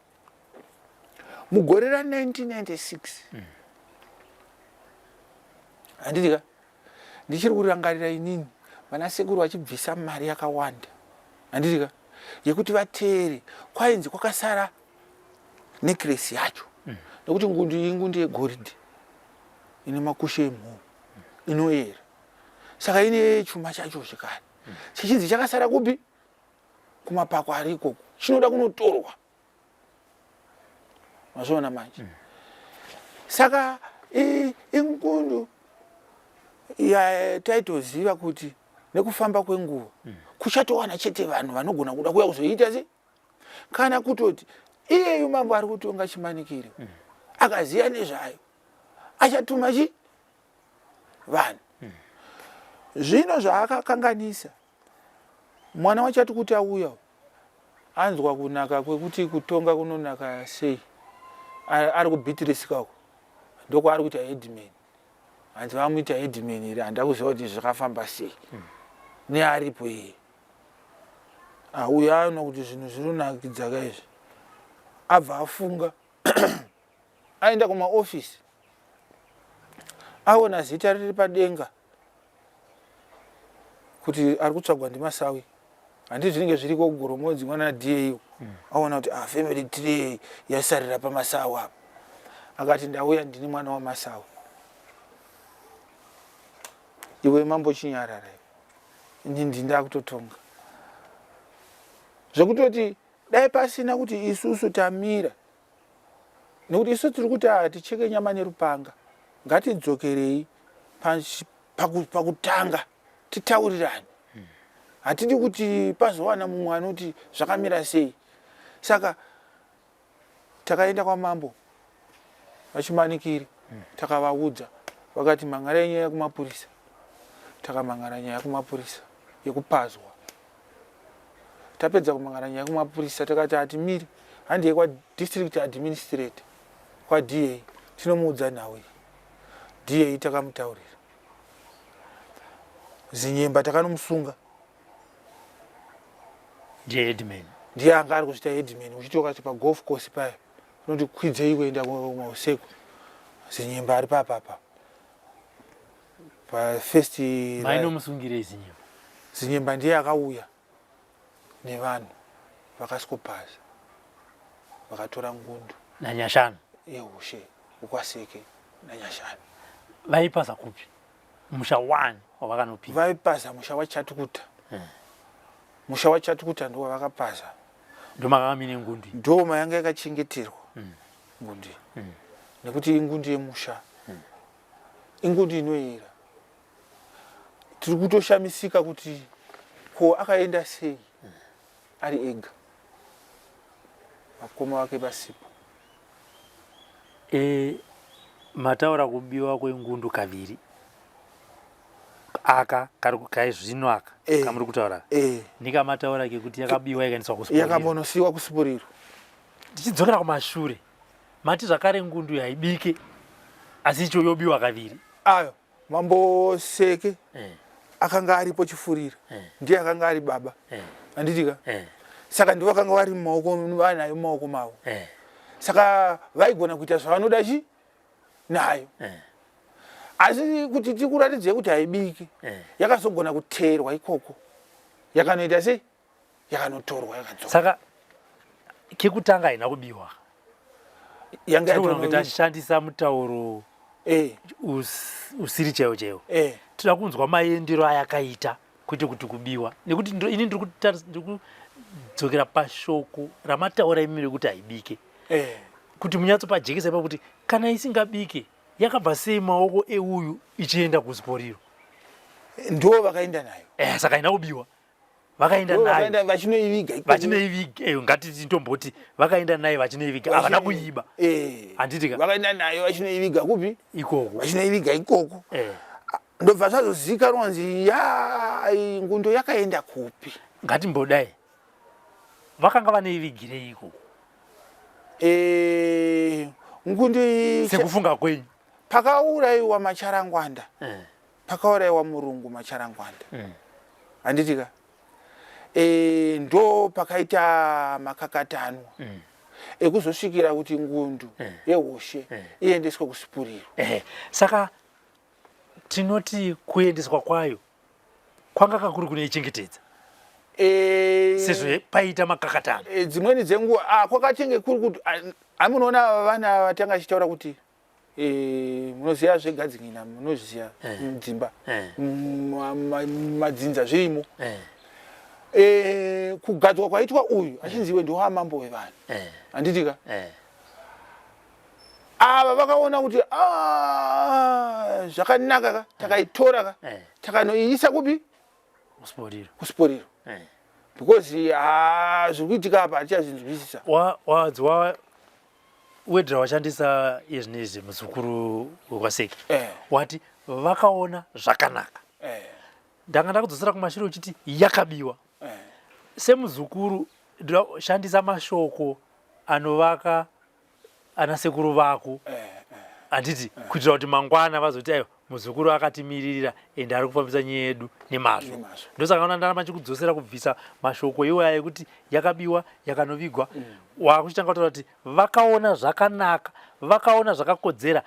mugore ra 1996. Handiti ka, ndichiri kurangarira inini vana sekuru vachibvisa mari yakawanda, handiti ka, yekuti vateere kwainzi kwakasara necklace yacho, nekuti ngundu iyi ingundu yegoridhe ine makushe emhou inoyera, saka ine chuma chacho zvekare chichinzi chakasara kupi? Kumapako ari ikoko, chinoda kunotorwa. Mazviona manje? Saka ingundu yataitoziva kuti nekufamba kwenguva kuchatowana chete vanhu vanogona kuda kuya kuzoita se kana kutoti iyeyu mambo ari kutonga Chimanikire akaziva nezvayo achatuma chi vanhu. Zvino zvaakakanganisa mwana wachati kuti auya anzwa kunaka kwekuti kutonga kunonaka sei, ari kubhitirisika uko ndokwaari kuita headman. Hanzi vamuita headman here? Handida kuziva kuti zvakafamba sei nearipo iye auya aona kuti zvinhu zviri kunakidza ka izvi, abva afunga aenda kumaofisi aona zita riri padenga kuti ari kutsvagwa ndiMasawi. Handiti zvinenge zviriko kuGoromodzi mwana da aona kuti ah, family tree yasarira paMasawi apa, akati ndauya ndini mwana waMasawi. Iwe mambo chinyarara, ini ndindakutotonga zvekutoti dai pasina kuti isusu tamira, nekuti isu tiri kuti haticheke nyama nerupanga, ngatidzokerei pakutanga titaurirane. Hatidi kuti pazowana mumwe anoti zvakamira sei. Saka takaenda kwamambo vaChimanikiri, takavaudza, vakati mhan'arai nyaya kumapurisa. Takamhan'ara nyaya kumapurisa yekupazwa. Tapedza kumhan'ara nyaya kumapurisa takati hatimiri, handiye kwadistrict administrator, kwaDA, tinomuudza nhau iyi. DA takamutaurira. Zinyemba takanomusunga. Ndiye headman. Ndiye anga ari kuzvita headman, uchiti wakati pagolf course paya unoti kwidzei kuenda kumausekwa, Zinyemba ari papapa pafirst. Mainomusungirei Zinyemba? Zinyemba ndiye akauya nevanhu vakasikopaza vakatora ngundu naNyashanu yehushe ukwaSeke naNyashanu. Vaipaza kupi? Musha wani wavakanopinda? Vaipaza musha waChatukuta. Musha waChatukuta ndiwo wavakapaza. Ndomakanga mine ngundu. Ndo mayanga yakachengeterwa ngundu iyi, nekuti ingundu yemusha, ingundu inoyera. Tiri kutoshamisika kuti ko akaenda sei ari ega, vakoma vake pasipo. Mataura kubiwa kwengundu kaviri aka kari kai zvino aka kamuri kutaura nekamataura kekuti yakabiwa ikaendeswa kuSipuriro. Yakambonosiwa kuSipuriro. Tichidzokera kumashure, mati zvakare ngundu haibike, asi icho yobiwa kaviri. Ayo Mambo Seke akanga aripo Chifurira, ndiye akanga ari baba, handiti ka? Saka ndivo vakanga vari mumaoko, vanayo mumaoko mavo. Eh. Saka vaigona kuita zvavanoda chi nayo. Eh. Asi kuti tikuratidzei kuti haibiki, Eh. yakazogona kuteerwa ikoko. Yakanoita sei? Yakanotorwa yakadzoka. Saka kekutanga haina kubiwa. Yanga Tinogona kunge yatono tashandisa mutauro eh usiri chaiwo chaiwo. Eh. Tinoda kunzwa maendero ayakaita kwete kuti kubiwa nekuti ini ndiri kudzokera pashoko ramataura imi rekuti haibike. Kuti munyatsopajekesa ipapo kuti kana isingabike yakabva sei maoko euyu ichienda kuziporiro. Ndivo vakaenda nayo. Saka haina kubiwa. Vakaenda nayo vachinoiviga ikoko. Vachinoiviga, ngatiti tomboti vakaenda nayo vachinoiviga, havana kuiba. Handiti ka? Vakaenda nayo vachinoiviga kupi? Ikoko. Vachinoiviga ikoko. Ndobva zvazozikanwa kunzi ya ngundo yakaenda kupi? Ngatimbodai. Vakanga vanoivigirei ikoko? Ngundo iyi sekufunga kwenyu. Pakauraiwa Macharangwanda. Pakauraiwa murungu Macharangwanda. Handiti ka? Ndo pakaita makakatanwa. Ekuzosvikira kuti ngundu yehoshe iendeswe kusipuriro. Saka tinoti kuendeswa kwayo kwanga kakuri kunoichengetedza. Sezvo paita makakatano. Dzimweni dzenguva, kwakatenge kuri kuti, amunoona vana vatanga achitaura kuti munoziva zvegadzingina, munozviziva mudzimba, madzinza zvirimo. Kugadzwa kwaitwa uyu achinzi iwe ndiwe wamambo wevanhu. Handiti ka? Ava vakaona kuti, zvakanaka ka, takaitora ka, takanoiisa kupi? Kusiporiro. Kusiporiro. Because zviri kuitika apa hatichazvinzwisisa. Wadzwa wedra washandisa izvinezvi muzukuru wekwaSeke. Wati vakaona zvakanaka. Ndanga ndakudzosera kumashure uchiti yakabiwa. Semuzukuru shandisa mashoko anovaka ana sekuru vako. Handiti kuitira kuti mangwana vazoti aiwa muzukuru akatimiririra ende ari kufambisa nyaya yedu nemazvo. Ndosaka ona ndaramba ndichikudzosera kubvisa mashoko iwaya ekuti yakabiwa yakanovigwa. Wakuchitanga kutaura kuti vakaona zvakanaka, vakaona zvakakodzera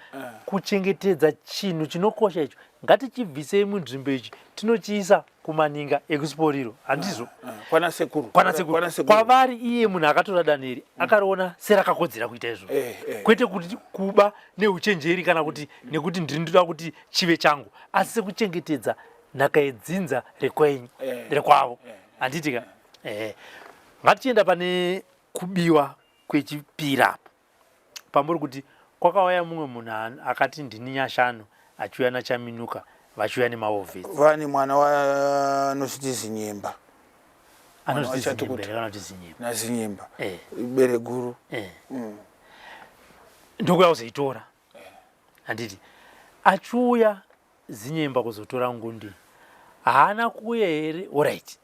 kuchengetedza chinhu chinokosha icho. Ngatichibvisei munzvimbo ichi tinochiisa kumaninga ekusiporiro. Handizvo? Kwana sekuru. Kwana sekuru. Kwana sekuru. Kwavari iye munhu akatora danho iri akariona serakakodzera kuita izvozvo. Kwete kuti kuba neuchenjeri kana kuti nekuti ndiri ndoda kuti chive changu, asi sekuchengetedza nhaka yedzinza rekwenyu, rekwavo. Handiti ka? Ngatichienda pane kubiwa kwechipiri apa. Pamuri kuti kwakauya mumwe munhu akati ndini Nyashanu achiuya naChaminuka vachiuya nemaovhesi. Vane mwana wanozviti Zinyemba. Anozviti Zinyemba here kana kuti Zinyemba? NaZinyemba. Bere guru. Ndokuya kuzoitora. Handiti achiuya Zinyemba kuzotora ngundi haana kuuya here? Alright.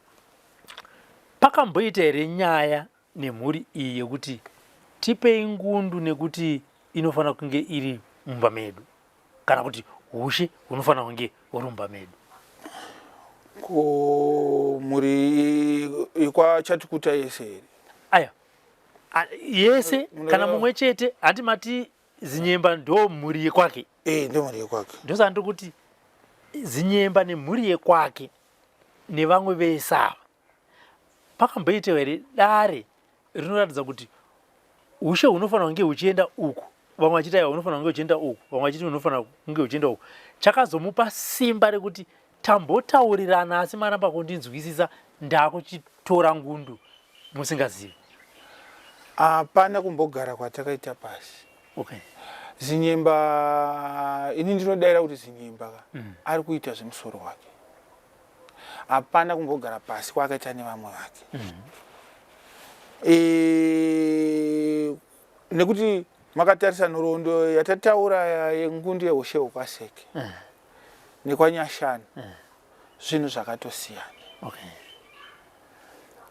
Pakamboita here nyaya nemhuri iyi yekuti tipei ngundu nekuti inofanira kunge iri mumba medu kana kuti hushe hunofanira kunge huri mumba medu? Ko mhuri yekwaChatikuta yese here? Aya yese kana mumwe chete. Hanti mati Zinyemba ndo mhuri yekwake? Ndo mhuri yekwake. Ndosaka ndiri kuti Zinyemba nemhuri yekwake nevamwe vese ava pakamboitwa here dare rinoratidza kuti ushe hunofanira kunge huchienda uku, vamwe vachiti aiwa hunofanira kunge huchienda uku, vamwe vachiti hunofanira kunge huchienda uku. Chakazomupa simba rekuti tambotaurirana asi maramba kundinzwisisa, ndakuchitora ngundu musingazivi. Hapana kumbogara kwatakaita pasi. Zinyemba, ini ndinodaira kuti Zinyemba ka ari kuita zvemusoro wake. Hapana kumbogara pasi kwaakaita nevamwe vake. Nekuti makatarisa nhoroondo yatataura yengundu yehushe hwekwaSeke nekwaNyashanu, zvinhu zvakatosiyana.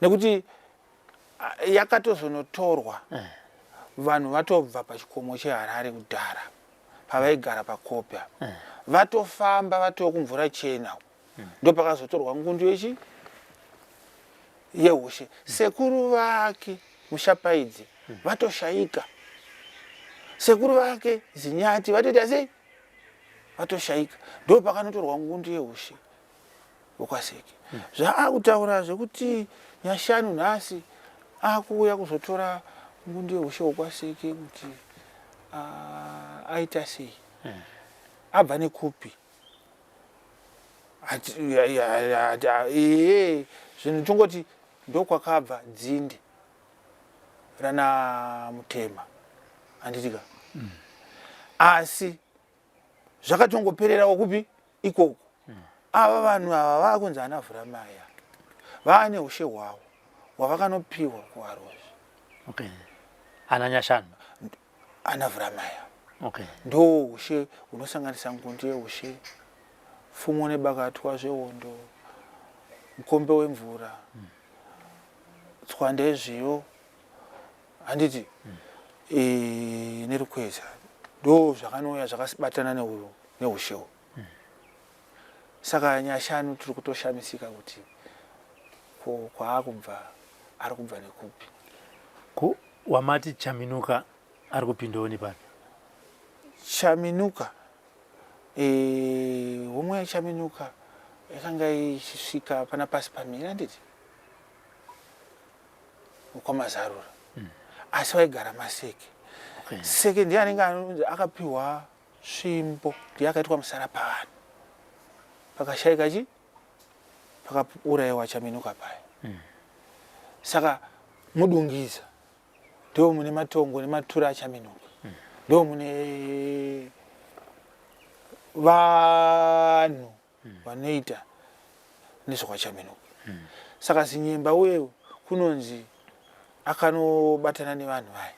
Nekuti yakatozonotorwa vanhu vatobva pachikomo cheHarare kudhara pavaigara pakope apa. Vatofamba vatoo kumvura chena. Ndopakazotorwa ngundu yechi Yehushe. Sekuru vake Mushapaidzi vatoshaika. Sekuru vake Zinyati vatoita sei? Vatoshaika. Ndo pakanotorwa ngundu yehushe wekwaSeke. Zvaakutaura zvekuti Nyashanu nhasi akuuya kuzotora ngundu yehushe wekwaSeke kuti aita sei? Abva nekupi? Ehe, zvinhu tongoti ndokwakabva dzinde rana Mutema, handitika? Asi zvakatongopererawo kupi ikoko. Ava vanhu ava vakunzi ana Vhuramaya vaane ushe hwavo hwavakanopiwa kuVarozvi. Okay. Ana Nyashanu. Ana Vhuramaya. Okay. Ndo ushe hunosanganisa ngundu yeushe, pfumo nebakatwa zvehondo, mukombe wemvura, tswanda yezviyo, handiti? E, nerukweza. Ndo zvakanouya zvakabatana neushe uhu. Saka Nyashanu tiri kutoshamisika kuti ko kwaakubva ari kubva nekupi? Ko wamati Chaminuka ari kupindawo nepapi? Chaminuka e, homwe yaChaminuka yakanga ichisvika pana pasi pamira handiti kwamazarura asi vaigara maseke. Seke ndiye anenge anonzi akapiwa Tsvimbo ndiye akaitwa musara pavanhu pakashaika chi pakauraiwa Chaminuka paya. Saka mudungiza ndo mune matongo nematura aChaminuka. Ndo mune vanhu vanoita nezvekwaChaminuka. Saka Zinyemba uye kunonzi akanobatana nevanhu vaya.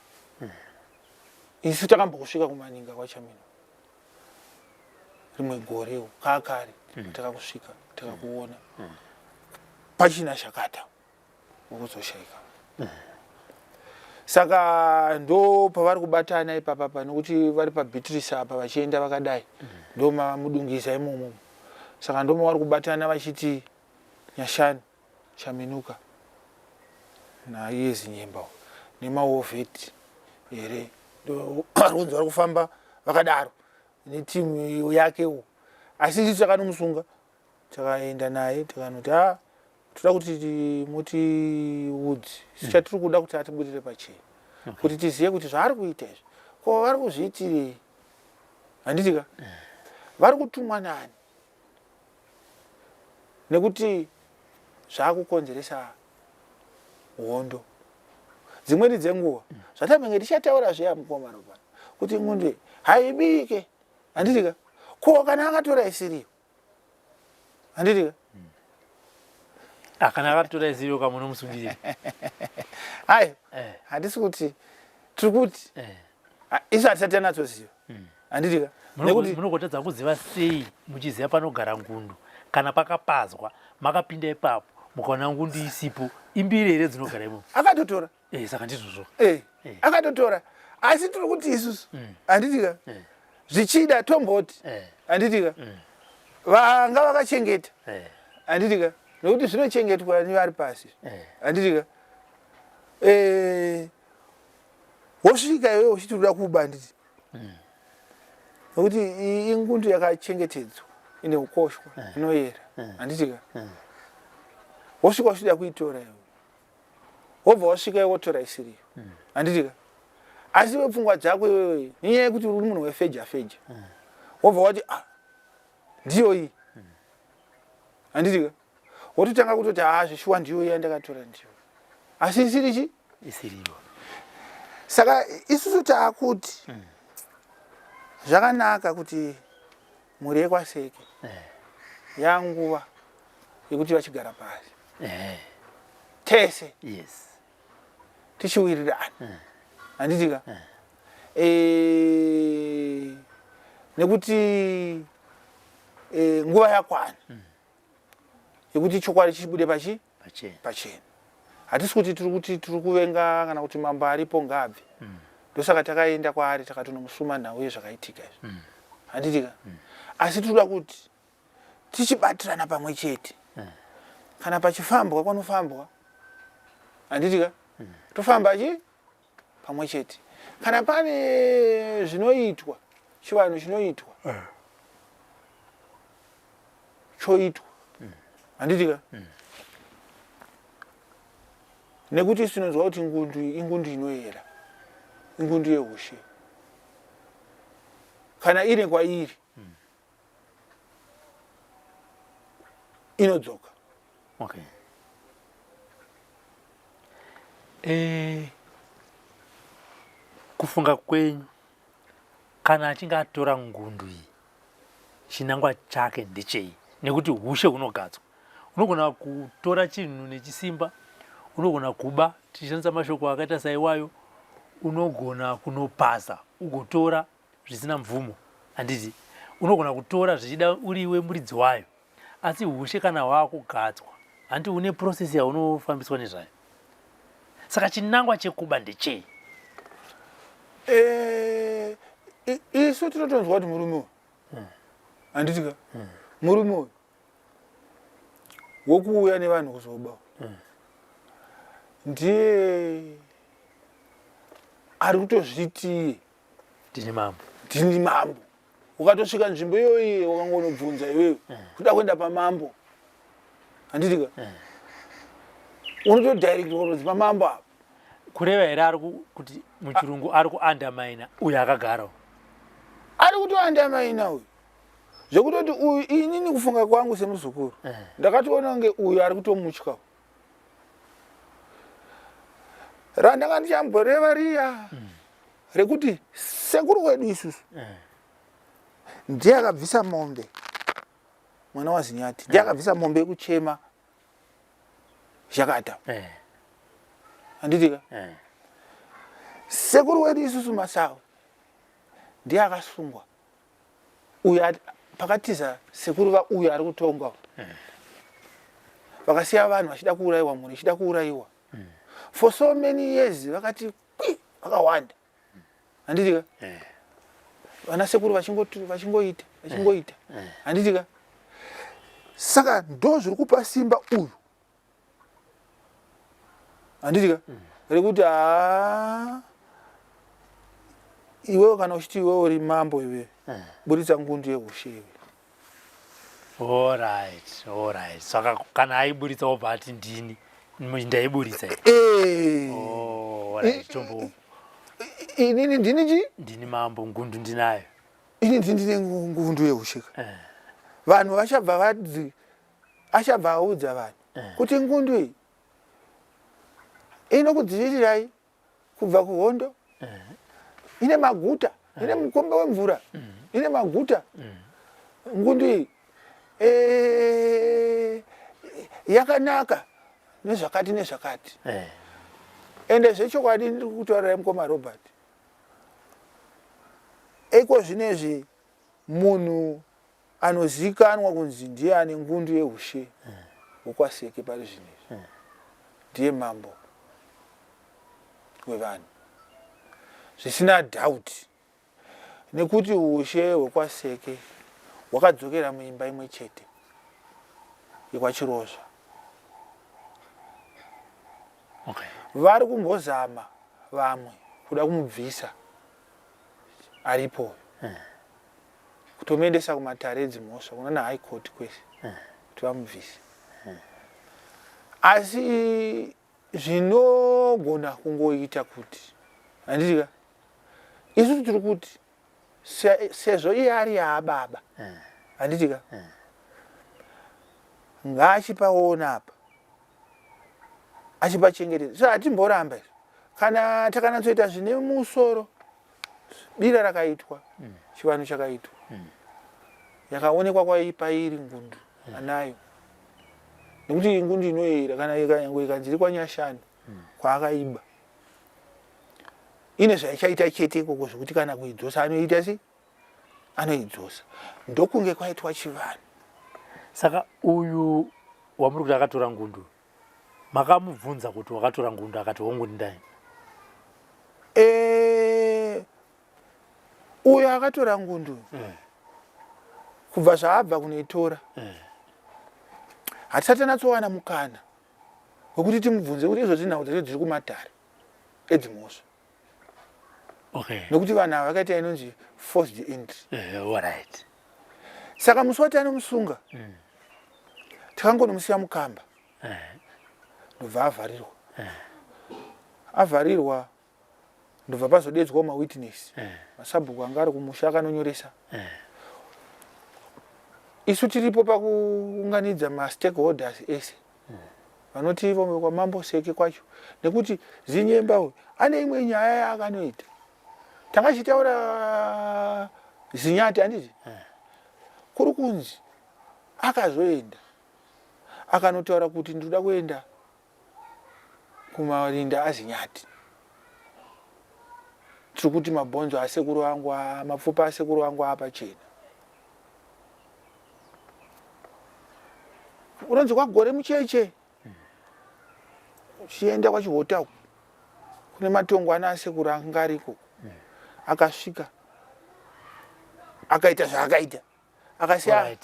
Isu takambokusvika kumaninga kwaChaminuka rimwe gore kakare. Takakusvika takakuona pachina Shakata wokuzoshaika. Saka ndo pavari kubatana ipapa pa nokuti vari paBeatrice apa vachienda vakadai. Ndo mavamudungisa imomo. Saka ndo mavari kubatana vachiti Nyashanu Chaminuka naiye Zinyemba nemaovheti here ndo vari kunzi vari kufamba vakadaro netimu yakewo. Asi isu takanomusunga takaenda naye tikanoti a toda kuti mutiudze isu chatiri kuda kuti atibudire pachena kuti tizive kuti zvaari kuita izvi ko vari kuzviitirei, handitika? Vari kutumwa nani? Nekuti zvakukonzeresa hondo dzimweni dzenguva zvatamenge tichataura zviya mukoma Robert kuti ngunde haibike, handitika? Ko kana akatora isiriyo, handitika? Ah, kana akatora isiriyo kamunomusungirira. Hai, handisi kuti tiri kuti isu hatisati tanatsoziva, handitika? Nekuti munogotadza kuziva sei muchiziva panogara ngundu? Kana pakapazwa makapinda ipapo mukaona ngundu isipo, imbiri here dzinogara imomo? Akatotora. Saka ndizvozvo. Akatotora. Asi tiri kuti isusu, handitika, zvichida tomboti, handitika, vanga vakachengeta, handitika, nekuti zvinochengetwa nevari pasi, handitika, wosvika iwewe uchiti unoda kuba, handiti? Nekuti ingundu yakachengetedzwa ine ukoshwa inoyera, handitika? Wosvika uchida kuitora iwe, wobva wasvika iwe wotora isiriyo, handitika? Asi iwe pfungwa dzako iwewe nenyaya yekuti uri munhu wefeja feja, wobva wati ah, ndiyo iyi, handitika? Wototanga kutoti haa, zvishuwa ndiyo iya ndakatora, ndiyo, asi isiri chi Isiriyo. Saka isusu taakuti zvakanaka kuti mhuri yekwaSeke yanguva yekuti vachigara pasi tese tichiwirirana, handitika? Nekuti nguva yakwana yekuti chokwadi chibude pachi pachena. Hatisi kuti tiri kuti tiri kuvenga kana kuti mambo aripo ngaabve. Ndosaka takaenda kwaari takatonomusuma nhau yezvakaitika izvi, handitika? Asi tinoda kuti tichibatirana pamwe chete kana pachifambwa kwanofambwa. Handiti ka? Tofamba chi pamwe chete. Kana pane zvinoitwa, chivanhu chinoitwa, choitwa. Handiti ka? Nekuti isu tinonzwa kuti ngundu ingundu inoyera, ingundu yehushe. Kana ine kwairi inodzoka. Okay. Kufunga kwenyu kana achinge atora ngundu iyi chinangwa chake ndechei? Nekuti hushe hunogadzwa, unogona kutora chinhu nechisimba, unogona kuba tichishandisa mashoko akaita saiwayo, unogona kunopaza ugotora zvisina mvumo, handiti? Unogona kutora zvichida uriwe muridzi wayo, asi hushe kana hwakugadzwa hanti une process yaunofambiswa nezvayo. Saka chinangwa chekuba ndechei? Isu tinotonzwa kuti murume uyu, handiti ka? Murume uyu wokuuya nevanhu kuzoba ndiye ari kutozviti ndini mambo, ndini mambo. Ukatosvika nzvimbo iyoyi wakangonobvunza iwewe kuda kuenda pamambo, handiti ka? Unotodirectwa kutonzi pamambo apa. Kureva here ari kuti muchirungu ari kuandamaina uyu akagara ari kutoandamaina uyu, zvekutoti uyu, inini kufunga kwangu semuzukuru ndakatoona kunge uyu ari kutomutya. Randanga ndichamboreva riya rekuti sekuru wedu isusu ndiye akabvisa mombe, mwana waZinyati ndiye akabvisa mombe yekuchema Zhakata, handiti ka? Sekuru wedu isusu Masawe ndiye akasungwa uyu pakatiza sekuru vauyu ari kutonga, vakasiya vanhu vachida kuurayiwa, mhuri ichida kuurayiwa for so many years, vakati kwi vakawanda, handiti ka? Vana sekuru vachingoita vachingoita, handiti ka? Saka ndo zviri kupa simba uyu, handiti ka, rekuti haa, iwewe kana uchiti iwewe uri mambo, iwewe buritsa ngundu yehushe iwe. Alright, alright. Saka kana aiburitsa wobva ati ndini ndaiburitsa. Oh, alright, tombo. Inini ndini chi? Ndini mambo, ngundu ndinayo. Ini ndine ngundu yehushe ka. Vanhu vachabva vadzi achabva audza vanhu kuti ngundu iyi inokudzivirirai kubva kuhondo, ine maguta, ine mukombe wemvura, ine maguta. Ngundu iyi yakanaka nezvakati nezvakati. Ende zvechokwadi ndiri kutaurirai mukoma Robert, iko zvinezvi munhu anozikanwa kunzi ndiye ane ngundu yehushe hwekwaSeke pari zvinezvi ndiye mambo wevanhu, zvisina doubt, nekuti ushe hwekwaSeke hwakadzokera muimba imwe chete yekwaChirozva. Vari kumbozama vamwe kuda kumubvisa aripo, kutomuendesa kumatare edzimhosva kunana High Court kwese kuti vamubvise, asi zvinogona kungoita kuti, handiti ka, isusu tiri kuti sezvo iye ari yaababa, handiti ka, ngaachipaona apa achipachengetedza. So hatimboramba izvo kana takanatsoita zvine musoro. Bira rakaitwa, chivanhu chakaitwa, yakaonekwa kwaipairi ngundu anayo, nekuti ngundu inoyera kana ikanyange ikanzi iri kwaNyashanu kwaakaiba, ine zvaichaita chete ikoko, zvekuti kana kuidzosa anoita sei, anoidzosa, ndokunge kwaitwa chivanhu. Saka uyu wamuri kuti akatora ngundu, makamubvunza kuti wakatora ngundu, akati hongu ndai? Uyo akatora ngundu, kubva zvaabva kunoitora hatisati tanatsowana mukana. Wekuti timubvunze kuti izvozvi nhau dzacho dziri kumatare edzimhosva. Okay. Nekuti vanhu ava vakaita inonzi forced entry. Uh, right. Saka musi wati anomusunga mm. takangonomusiya mukamba eh. ndobva avharirwa eh. Avharirwa ndobva pazodedzwawo mawitness eh. Masabhuku anga ari kumusha akanonyoresa eh. Isu tiripo pakuunganidza mastakeholders ese vanoti ivo kwamambo Seke kwacho, nekuti Zinyemba uyu ane imwe nyaya yaakanoita. Tanga chitaura Zinyati handiti eh. Kuri kunzi akazoenda akanotaura kuti ndinoda kuenda kumarinda aZinyati, tiri kuti mabhonzo asekuru angu, mapfupa asekuru angu apachena. Unonzi kwagore mucheche uchienda kwaChihota uku kune matongo ana asekuru anga ariko. Akasvika akaita zvaakaita, akasiya.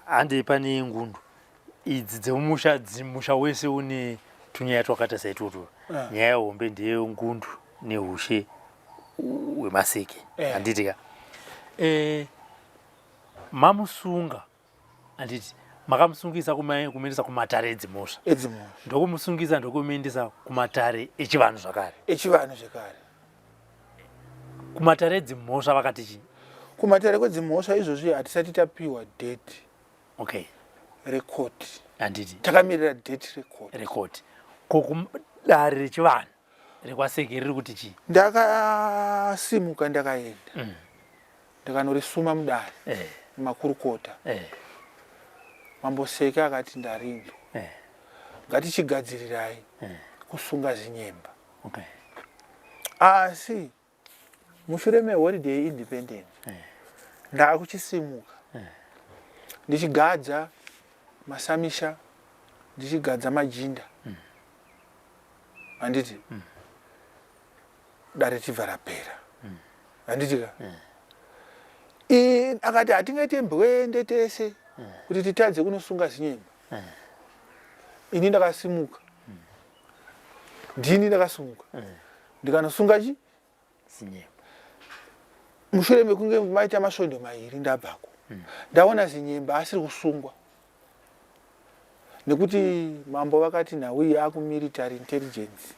Handei pane ngundu idzi dzemumusha. Musha wese une tunyaya twakaita saitwotwo. Ah. Nyaya hombe ndeyengundu neushe hwemaseke eh. Handiti ka eh, mamusunga, handiti makamusungisa kumuendesa kumatare edzimhosva, ndokumusungisa ndokumuendesa kumatare echivanhu zvakare? Echivanhu zvekare. Kumatare edzimhosva vakati chii? Kumatare kwedzimhosva izvozvi hatisati tapiwa date. Okay. Record. Handiti takamirira date record. Record. Ko kudare rechivanhu rekwaSeke riri kuti chii? Ndakasimuka ndakaenda ndakanorisuma mudare eh. Makurukota eh. Mambo Seke akati ndarinzwa eh. Ngatichigadzirirai eh. kusunga Zinyemba okay. Asi mushure meholiday yeindependence eh. Ndakuchisimuka eh. Ndichigadza masamisha, ndichigadza majinda handiti mm. Dare tibva rapera handiti ka mm. Akati hatingaite mbwende tese mm. kuti titadze kunosunga Zinyemba mm. Ini ndakasimuka mm. Ndini ndakasimuka mm. ndikanosunga chi Zinyemba mushure mekunge maita masvondo mairi ndabvako mm. Ndaona Zinyemba asiri kusungwa nekuti mambo vakati nhau iyi akumilitary intelligence,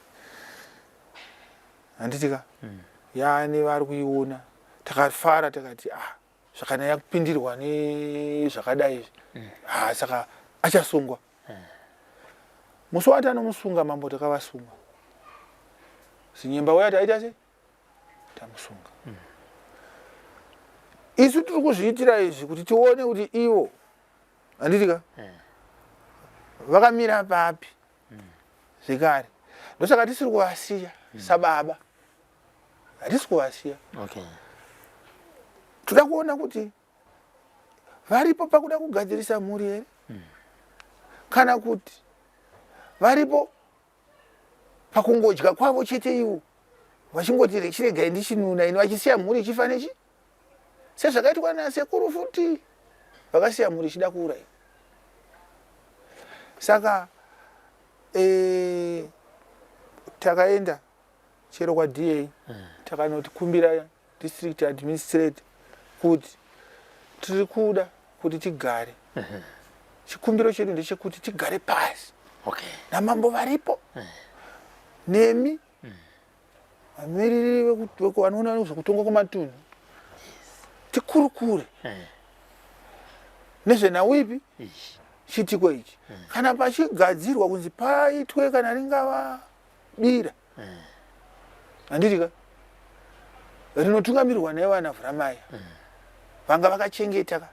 handiti ka mm. Yaane vari kuiona. Takafara takati ah, zvakana yakupindirwa nezvakadai izvi mm. Ah, saka achasungwa mm. Musi wati anomusunga mambo, takavasunga Zinyemba uya, taita sei, tamusunga mm. Isu tiri kuzviitira izvi kuti tione kuti ivo, handiti ka mm. vakamira papi mm. Zvekare ndosaka tisiri kuvasiya mm. Sababa hatisi kuvasiya okay. Toda kuona kuti varipo pakuda kugadzirisa mhuri here mm. kana kuti varipo pakungodya kwavo chete, ivo vachingoti chiregai ndichinuna ini, vachisiya mhuri ichifa nechi, sezvakaitwa nasekuru futi, vakasiya mhuri ichida kuuraiwa. Saka e, takaenda chero kwaDA mm. takanoti kumbira district administrator kuti tiri kuda kuti tigare mm -hmm. Chikumbiro chedu ndechekuti tigare pasi okay. namambo varipo mm. nemi vamiriri vanoona nezvekutongwa kwematunhu, tikurukure mm. nezvenhau ipi, chiitiko ichi mm. kana pachigadzirwa kunzi paitwe kana ringava bira handiti ka rinotungamirirwa nevana Vhuramaya mm. vanga vakachengeta ka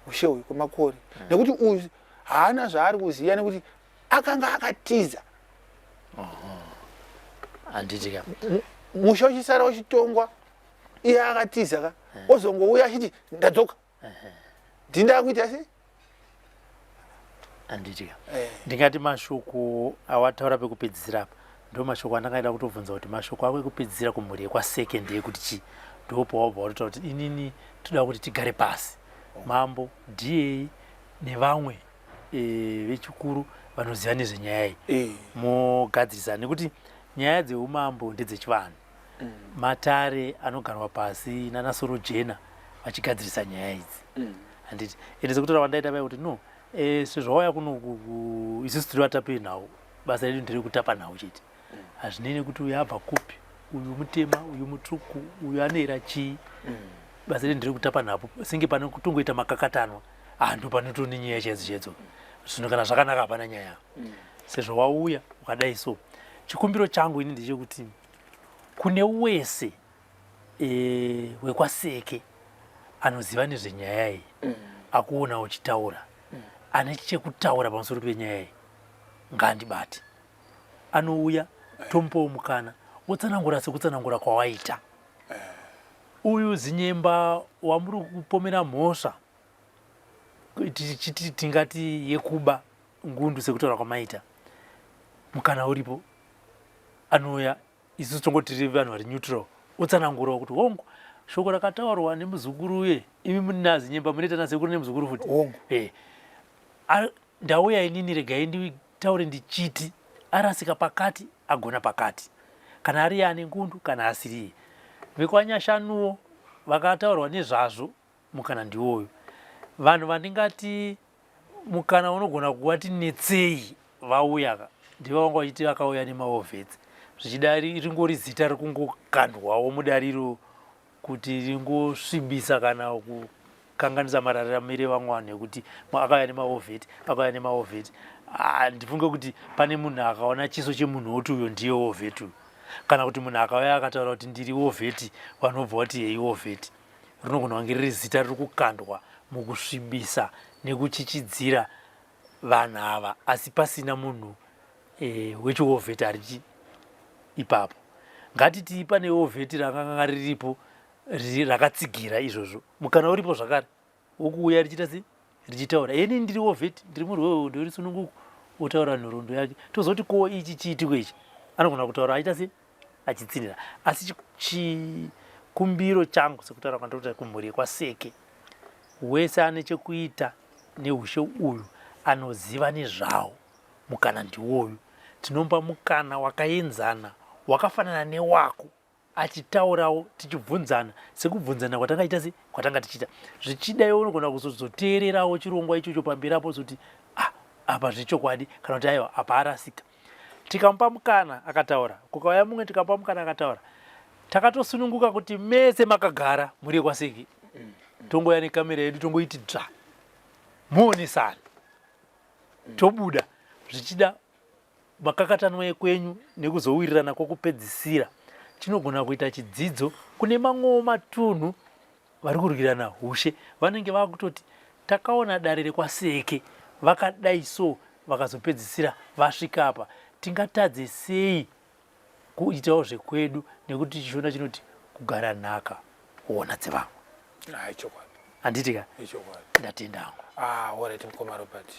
ushe uyu kwemakore mm. nekuti uyu haana zvaari kuziva nekuti akanga akatiza. Handiti ka musha uchisara uchitongwa iye akatiza ka, ozongouya achiti ndadzoka, ndindakuita sei? Handiti ka eh. Ndingati mashoko awataura pekupedzisira apa ndo mashoko andangaida kutobvunza kuti mashoko ako ekupedzisira kumhuri yekwaSeke ndeyekuti chii. Ndopawabva watotaura kuti inini toda kuti tigare pasi, mambo, DA nevamwe e, vechikuru. vanoziva nezvenyaya iyi eh. Mogadzirisa nekuti nyaya dzeumambo ndedzechivanhu. Matare anogarwa pasi nanasorojena vachigadzirisa nyaya idzi. Handiti ende sekutaura kwandaita vaya kuti no, sezvo wauya kuno, isusu tiri vatapi venhau, basa redu nderekutapa nhau chete. Hazvinei nekuti uyu abva kupi, uyu mutema, uyu mutsvuku, uyu anoera chii. Basa redu nderekutapa nhapo senge pane kutongoita makakatanwa, ndo panotone nyaya chaidzo chaidzo. Zvinhu kana zvakanaka hapana nyaya. Sezvo wauya ukadai, so chikumbiro changu ini ndechekuti kune wese wekwaSeke anoziva nezvenyaya iyi, akuona uchitaura, ane chekutaura pamusoro penyaya iyi, ngaandibate. Anouya, tomupawo mukana wotsanangura sekutsanangura kwawaita. Uyu Zinyemba wamuri kupomera mhosva tichiti tingati yekuba ngundu sekutaura kwamaita, mukana uripo, anouya. Isusu tongoti tiri vanhu vari neutral, otsanangurawo kuti hongu, shoko rakataurwa nemuzukuru uye imi muna Zinyemba munoita nasekuru nemuzukuru futi. Hongu. Ndauya inini, regai nditaure ndichiti arasika pakati, agona pakati, kana ari ane ngundu kana asiriye. Vekwanyashanuwo vakataurwa nezvazvo, mukana ndiwoyu. Vanhu vandingati mukana unogona kuvati netsei vauya ka, ndivo vanga vachiti vakauya nemawar vets. Zvichida ringori zita rikungokandwawo mudariro kuti ringosvibisa kana kukanganisa mararamiro evamwe vanhu, ekuti akauya nemawar vet, akauya nemawar vet. Handifunge kuti pane munhu akaona chiso chemunhu woti uyo ndiye war vet uyu, kana kuti munhu akauya akataura kuti ndiri war vet, vanobva vati hei, war vet. Rinogona kunge riri zita riri kukandwa mukusvibisa nekuchichidzira vanhu ava, asi pasina munhu wechiwar vet ari ipapo. Ngatiti pane war vet rakanga riripo rakatsigira izvozvo, mukana uripo zvakare wokuuya richiita sei, richitaura, ini ndiri war vet, ndiri murwi wehondo yerusununguko, otaura nhoroondo yake. Tozoti ko ichi chiitiko ichi, anogona kutaura aita sei, achitsinira. Asi chikumbiro changu sekutaura kwandiri kumhuri yekwaSeke, wese ane chekuita neushe uyu anoziva nezvawo, mukana ndiwoyu. Tinomupa mukana wakaenzana, wakafanana newako, achitaurawo, tichibvunzana sekubvunzana kwatangaita se kwatanga tichiita. Zvichida iwe unogona kuzozoteererawo chirongwa ichocho pamberi apo, zoti ah, apa zvechokwadi, kana kuti aiwa, apa arasika. Tikamupa mukana akataura, kukauya mumwe, tikamupa mukana akataura, takatosununguka kuti mese makagara muri yekwaseke, tongoya nekamera yedu, tongoiti dzva, muonesana, tobuda. Zvichida makakatanwa ekwenyu nekuzowirirana kwokupedzisira chinogona kuita chidzidzo kune mamwewo matunhu vari kurwirana hushe, vanenge vakutoti takaona dare rekwaSeke vakadai, so vakazopedzisira vasvika apa, tingatadze sei kuitawo zvekwedu? Nekuti chiShona chinoti kugara nhaka kuona dzevamwe. Chokwadi. Handiti ka? Ichokwadi. Ndatenda hangu. Ah, alright, mukoma Robert.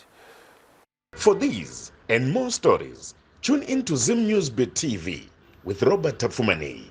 For these and more stories, tune in to Zim News Bit TV with Robert Tafumani.